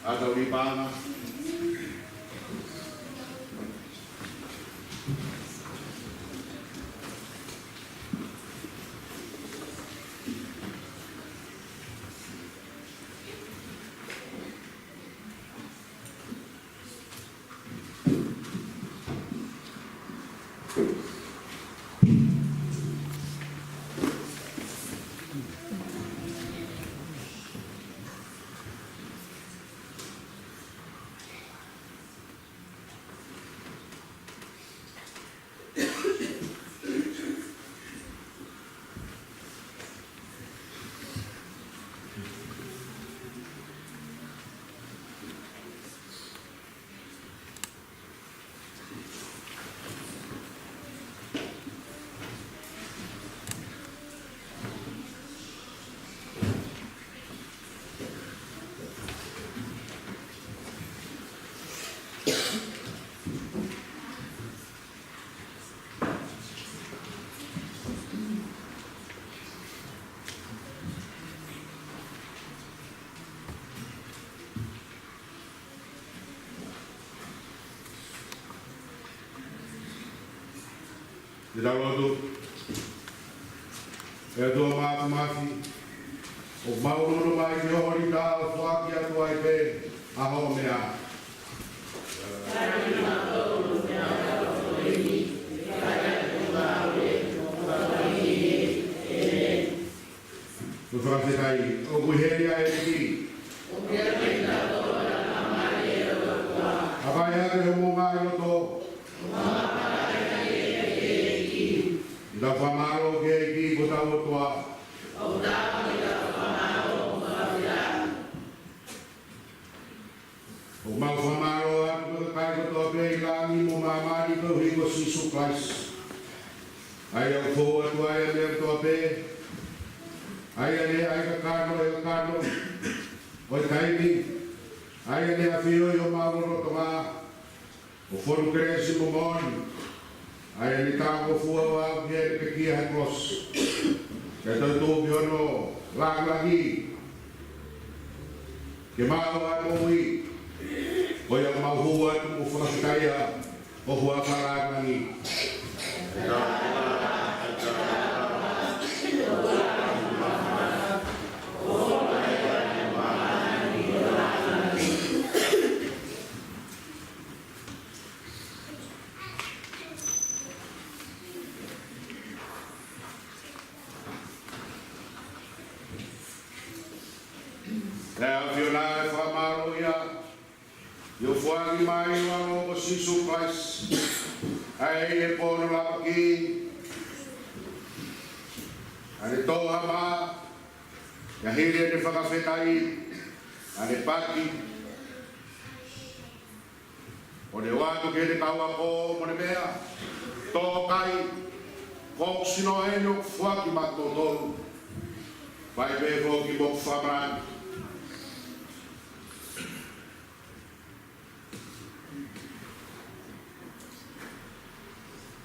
ʻAtau li pāna. Ke tau lotu. ʻE ʻOtua Māfimafi, ʻoku mau loto mai ki ho holi taʻu ʻo foaki atu ai pē ʻa hoʻo meʻa. Ko e fakafetaʻi, ʻoku ʻi heni ʻa e ʻEiki. ʻApaʻi hake hoʻomou ngaahi loto. ʻI heʻetau fakamālō ki he ʻEiki ko hotau ʻOtua. ʻOku mau fakamālō atu ki he kakai kotoa pē ʻi langi mo māmani koeʻuhi ko Sīsū Kalaisi. ʻA ia ʻoku fou atu ai ʻa e meʻa kotoa pē. ʻA ia naʻe ʻai kakano ʻi he kakano ʻo e taimi. ʻA ia naʻe ʻafioʻi ʻi homau lotolotonga ʻo fonu kelesi mo moʻoni. ʻA ia naʻe tāngofua ʻo aʻu ki heʻene pekia he kolosi, kae toetuʻu ki hono lāngilangi ke maʻu ʻa e moʻui. Ko ia ʻoku mau hū atu mo fakafetaʻi ʻi ho huafa, Lāngilangi. ʻE ʻAfiona, ʻe fakamālō ia ʻi hoʻo foaki mai ʻa ho ʻAlo ko Sīsū Kalaisi, ʻa ia ʻi he pō naʻe lava ki ai ʻene tō ha mā, ʻa ia hili ʻene fakafetaʻi, ʻa ia ne paki, ʻo ne ʻoatu ki heʻene kau ako mo ne pehē: Tō kai, ko hoku sino eni ʻoku foaki maʻa kimoutolu. Fai pē foki mo hoku fakamanatu.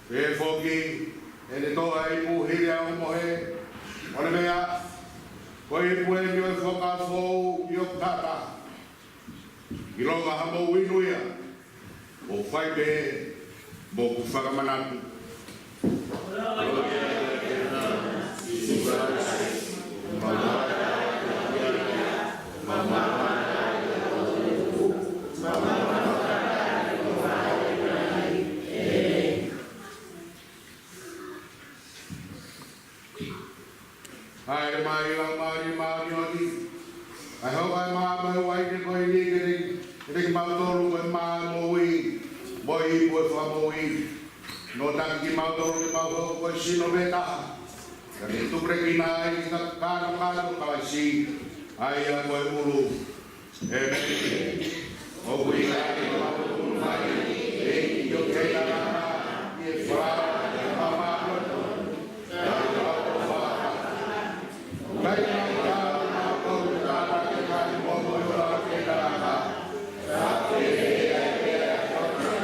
Pehē foki, ʻi heʻene tō ha ipu hili ʻa e ongo mohe, ʻo ne pehē: Ko e ipu eni ʻo e Fuakava Foʻou ʻi hoku taha. ʻIlonga haʻamou inu ia, ʻo fai pē mo hoku fakamanatu. Hāʻele mai ʻa e Laumālie Māʻoniʻoni, ʻa ia ʻoku hoko ʻa e mā mo e uaine ko eni kiate kimautolu ko e mā ʻo e moʻui mo e ipu ʻo e fakamoʻui. Nofo ʻaki kimautolu ke mau hoko ko e sino mo e taha, kae tupulekina ai ʻi he kānokato ʻo Kalaisi, ʻa ia ko e ʻulu. ʻĒmeni. ʻOku ʻikai ke mau tunu mai, ʻEiki, ʻi ho kei taha, ʻi he folau ʻa e mama ʻo e tonu. Tau tau ʻo faka. ʻOku ʻikai ke mau tau mau tonu tata ke kai mo mo ʻi ho kei taha. Tau ke he ʻa e ʻa e tonu.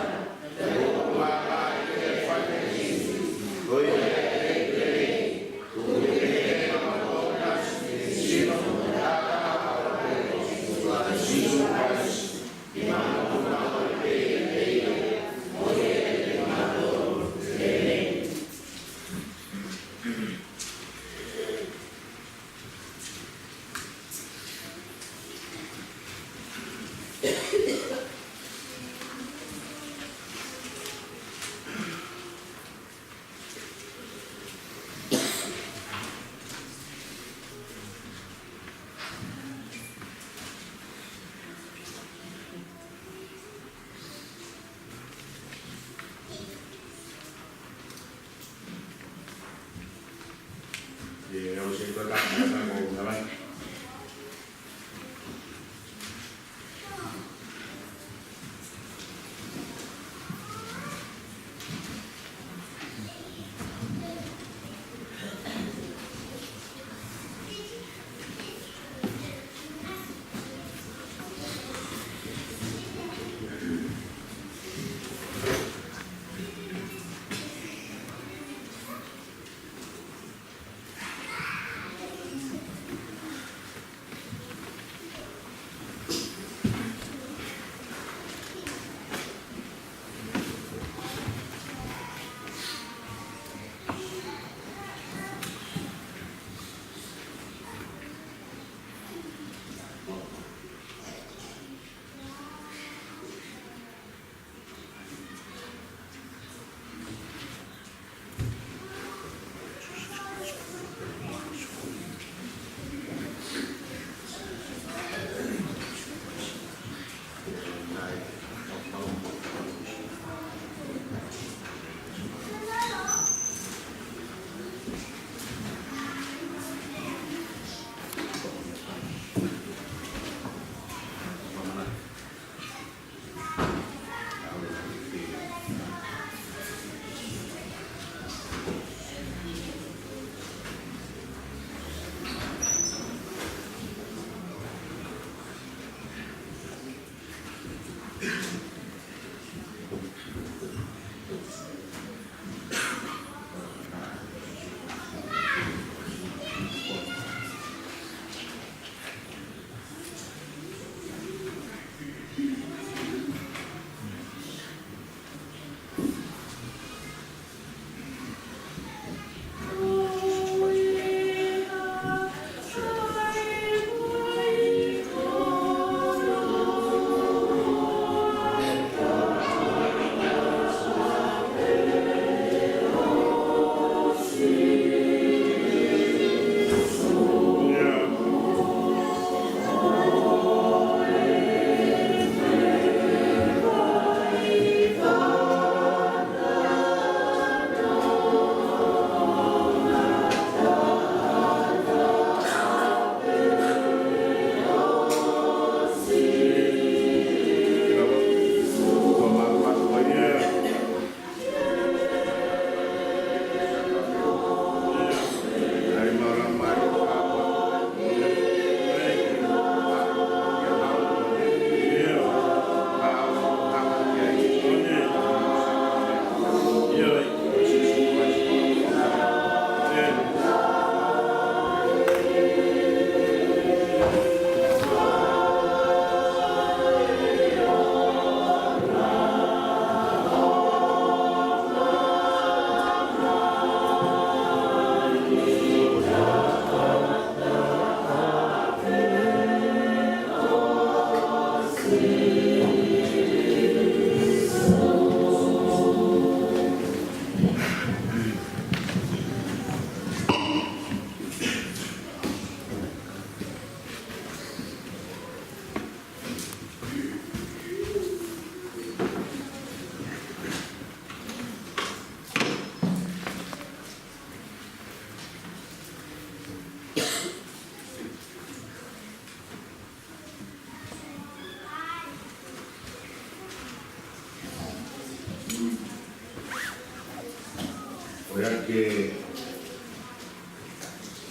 Ke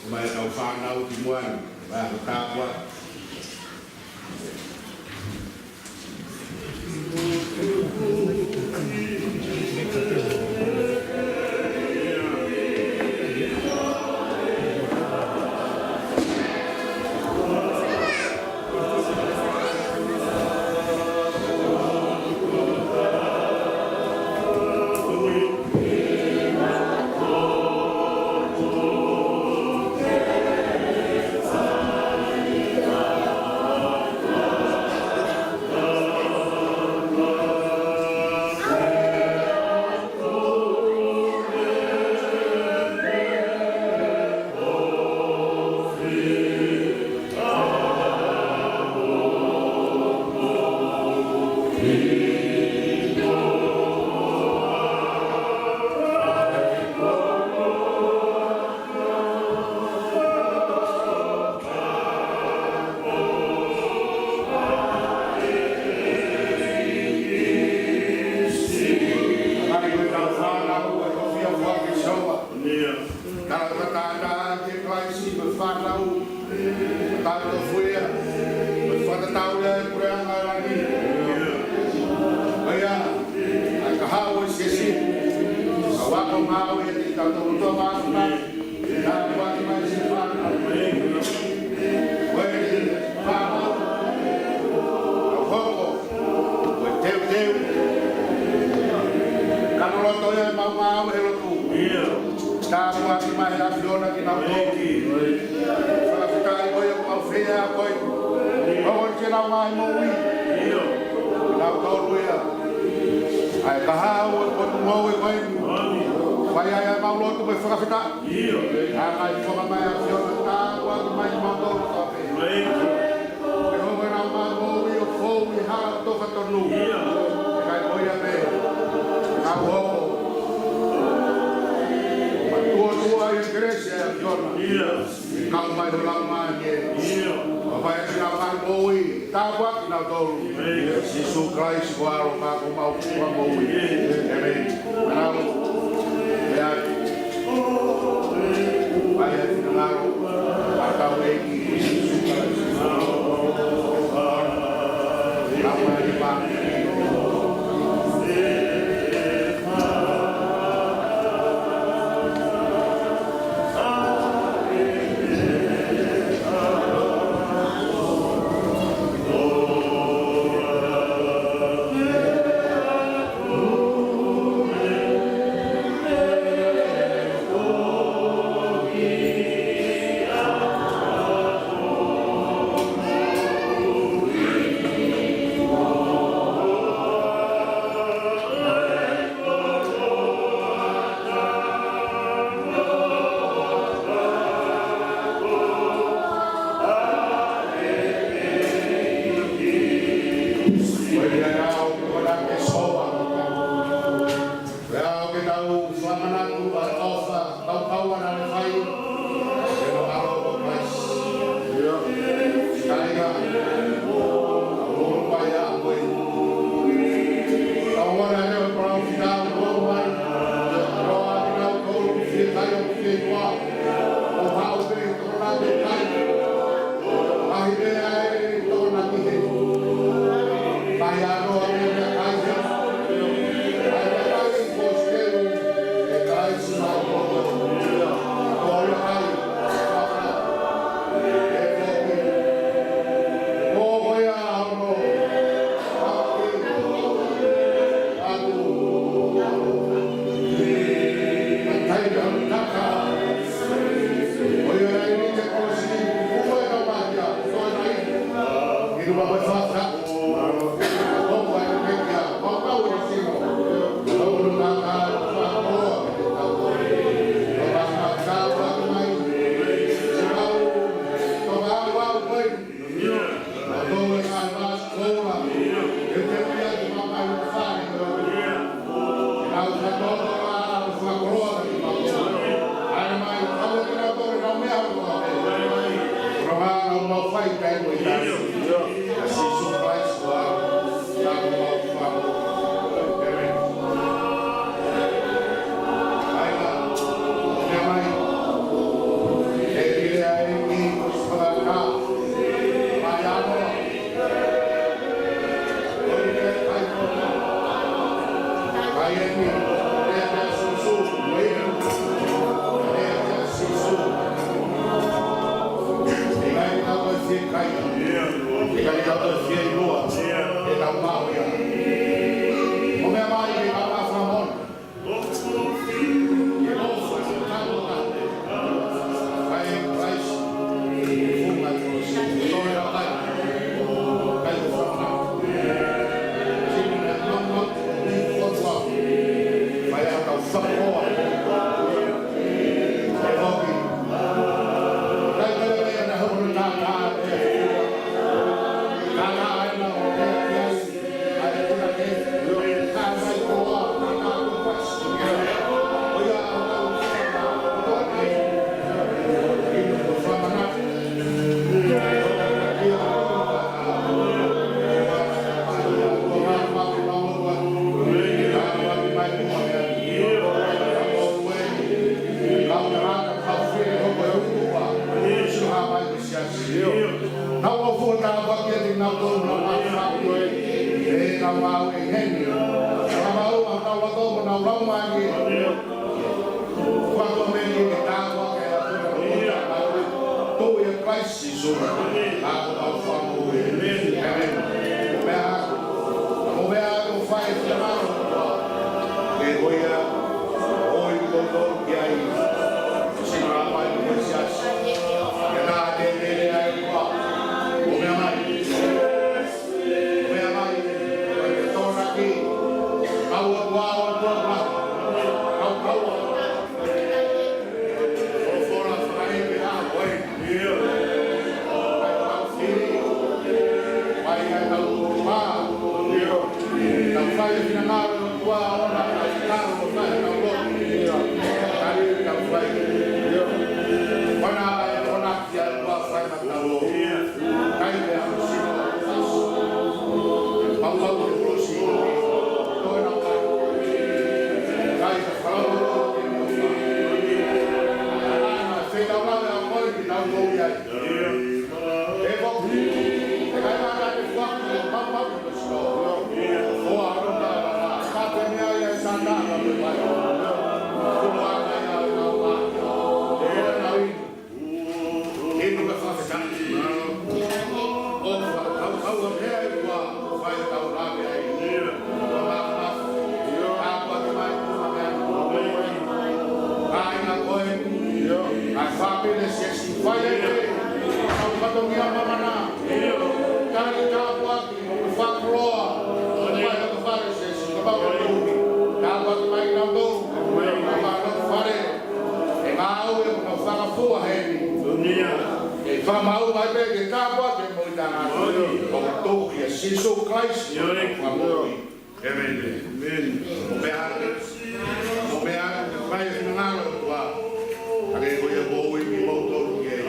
ʻomai ʻetau fānau ki muʻa ni, ʻo tāpuaki. Tau fakatātā ʻa Kalaisi mo e fānau, tau tofu ia, mo fakatatau ia ʻi he puleʻanga ʻo langi. ʻA ia, ʻa e kahaʻu ʻo e siasi, ʻa e ako maʻu ia ʻiate kitautolu kotoa, tāpuaki mai siʻi fānau. Ko e fānau, ʻa e hoko, ko e teuteu. Kano loto ia ʻemau maʻu he lotu. Tāpuaki mai ʻe he ʻAfiona kinautolu. Fakafetaʻi ko ia ʻoku mau fie ako ai. Ko e ʻoua ke nau ngaahi moʻui. Kinautolu ia. ʻA e kahaʻu ʻo e potungāue ko eni. Fai ai ʻemau lotu mo e fakafetaʻi. ʻA e ngaahi fofonga mai ʻAfiona, tāpuaki mai kimautolu kotoa pē. Ke hoko ʻenau ngaahi moʻui ʻo fou ʻi he hala ʻo e toko tonu. ʻIkai ko ia pē, ke nau hoko ʻo matuʻotuʻa ʻi he kelesi ʻa e ʻAfiona. Kau mai ho Laumālie. ʻO fai ʻenau ngaahi moʻui, tāpuaki kinautolu. Sīsū Kalaisi ko e ʻAlo pea ko homau Fakamoʻui. ʻĒmeni. Manatu, ʻEiki. Fai ʻa e finangalo ʻa hotau ʻEiki ko Sīsū Kalaisi. Pea ʻoku tau fakamanatu ʻa e ʻofa, tau kau ana ne fai, ʻe ʻalo ko Kalaisi. Ia. Kāinga, ʻa ʻoku pai ʻa koe. Tau ana ne o parau fitau ko mai, ʻo ʻa kinautolu fiekaia ʻoku fie tua, ʻo haʻu pē ʻo tokona te kai. ʻAhi pē ai tokona ki he. Kai ʻa noa pē meʻakai he. Kai meʻakai ko Sitelu, ʻe kai si mai ko. Ko ia kai. ʻE koki. Ko ia ono. Atu. Kai meʻakai. Kai. Ke kai tau toe fieinua. Ke tau maʻu ia. Mou meʻa mai ke tau maʻu fakamoʻoni. Ke ʻofa ke tau maʻu. Kai Christ. Funga ko si. Tau kai. Kai ko fakamoʻoni. Sini na mama. Ni ko tua. Kai a tau fakamoʻoni. Nau ʻofa ʻo tāpuakiʻi kinautolu ʻoku nau maʻu ʻa e ngāue ʻi heni. Ka mau ʻa nau ʻofa mo nau lau mai. Kuo ʻomi ke tāpuakiʻi ʻa e ngāue. Tau ia Christ. Sīsū, ka ko tau fakamoʻui. ʻĒmeni. Ko e meʻa, ko e meʻa ʻoku fai ʻe he finangalo. Ke ko ia, ʻoku ou ʻofa ki ai. Sino a mai ko e siasi. Ke na te mele ai kua. Ko e meʻa mai. Ko e meʻa mai. Ko e tōnaki. Kau a kua, kua, kua. Kau, kau. Ko e folofola fakaʻeiki ʻa koe. Ai, ngā koe. Ai, fāmili, siasi, fai ai, e. Au fatongia mamana. Tali tāpuaki, mo e fakaloa. Mo e fakafale, siasi, ka pau ka tūmi. Tāpuaki mai nau tō. Mo e fakafale. E ngāue, mo e fakafua heni. E fakamau mai pē ke tāpuaki mo e tangata. Ko e tō kia Sīsū Kalaisi. ʻĒmeni. ʻĒmeni. Mo e meʻa, mo e meʻa, mai e finangalo ʻOtua. ʻA e ko ia moʻui kimoutolu ki ai.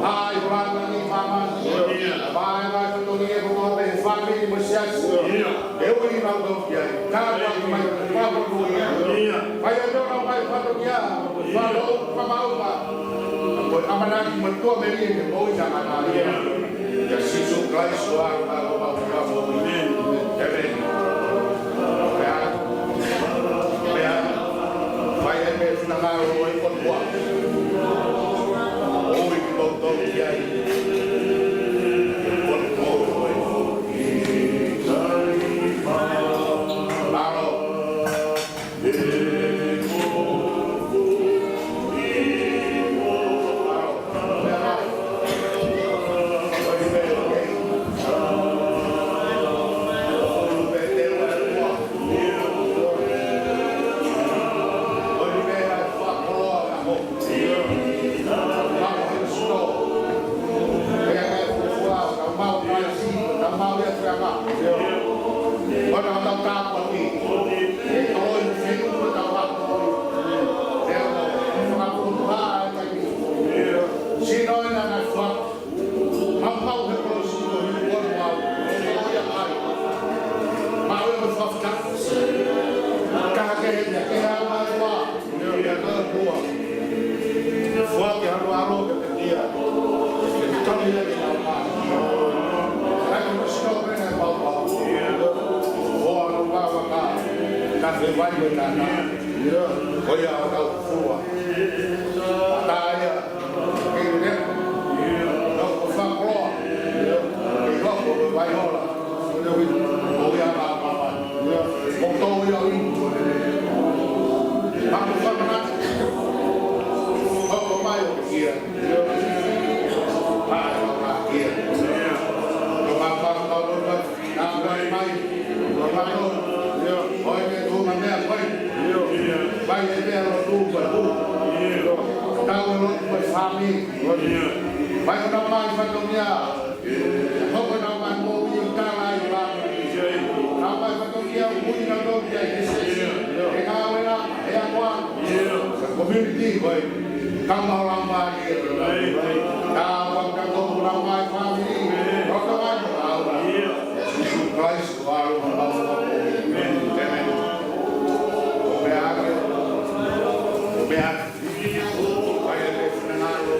Ai, ko lāngilangi māmani. Ia. Vaevae fatongia kotoa pē, fāmili mo e siasi. Ia. ʻE ui kinautolu ki ai. Tāpuaki mai, fakamoʻui. Ia. Fai ʻa e ora mai fatongia. Ia. Falo, fakaʻumaʻuma. Ko e ʻamanaki mo e tuʻamelie ke moʻui tangata. Ia. ʻIa Sīsū Kalaisi ʻa e ʻOtua ko e fakamoʻui. ʻĒmeni. Tāpuaki. Ko e finu ko e tau ako. Te o fakapuha ai kai. Sino ena na fua. Mau mau he kolosi ko ni ko mau. Ko ia kai. Mau e fafta. Ka ke he ke ha mau. Ia ka fua. Fua ke halu alo ke Ia, ke tali ia ke tau mā. Ai, ko sino pē na pau pau. Ko anu pau ka. Ka se vai ko tana. Ko ia o kau fua. Ata ia. Ke ne. No ko fa koloa. Ke no ko vai hola. Ko ia ka papa. Ko tau ia ui. Maku fana. Hoko mai o kia. Community, boy. Come on, my dear. Now, I'm gonna go to my family. Rock on, Paula. Jesus Christ, Paula. Amen. Amen. Ope ake. Ope ake. Ope ake.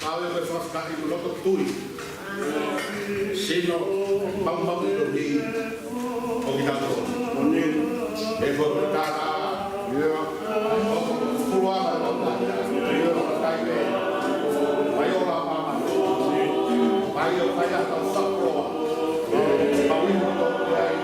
Kau ia ko e fakafetaʻi mo loto tui. Sino, mau mau i tohi. ʻO kitautolu. E ko e tata. Ia. ʻO kuluanga tau tata. Ia. Kai pē. Mai o la mama. Mai o kai a tau sakoloa. Mau i tohi ai.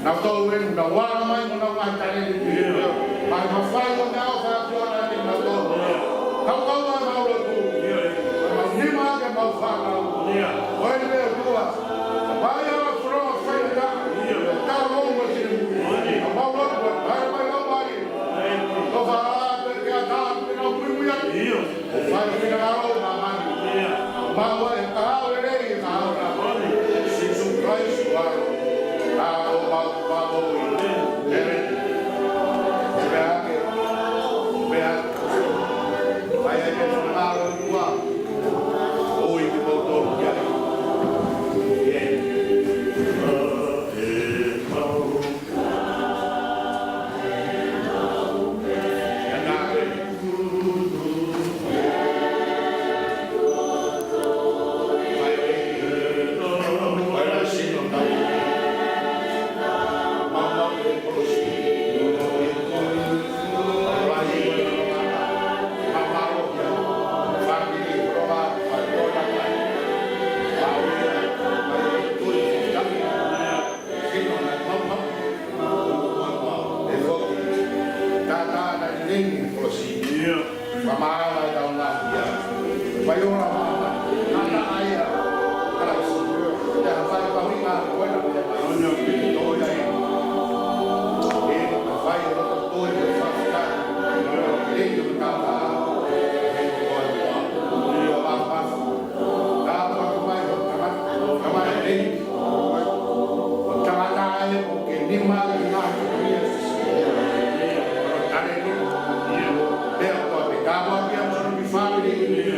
Nau tau enu, nau ala mai mo nau ngaahi taleni. Mai mafai o nau fai atu ana ni nau tau. Kau kau mai mau lotu. Mau nima ake Ko e meʻa ʻe ua. Mai ʻa e fononga faingataʻa. Ka ʻoku mau sini. Ka mau lotu, mai, mai, mai, mai. Ko fa, ke ata, ke nau muimui atu. Ko fai finangalo ʻo māmani. Mau ʻe ka au e lei e ka au na. Sīsū Kalaisi ʻoku ʻalo. Ka ʻoku mau, mau ui. ʻĒmeni. Pea ke, pea ke. Mai ʻa e finangalo ʻo e ʻOtua. ʻOi ke mau tō ki ai. ʻIo.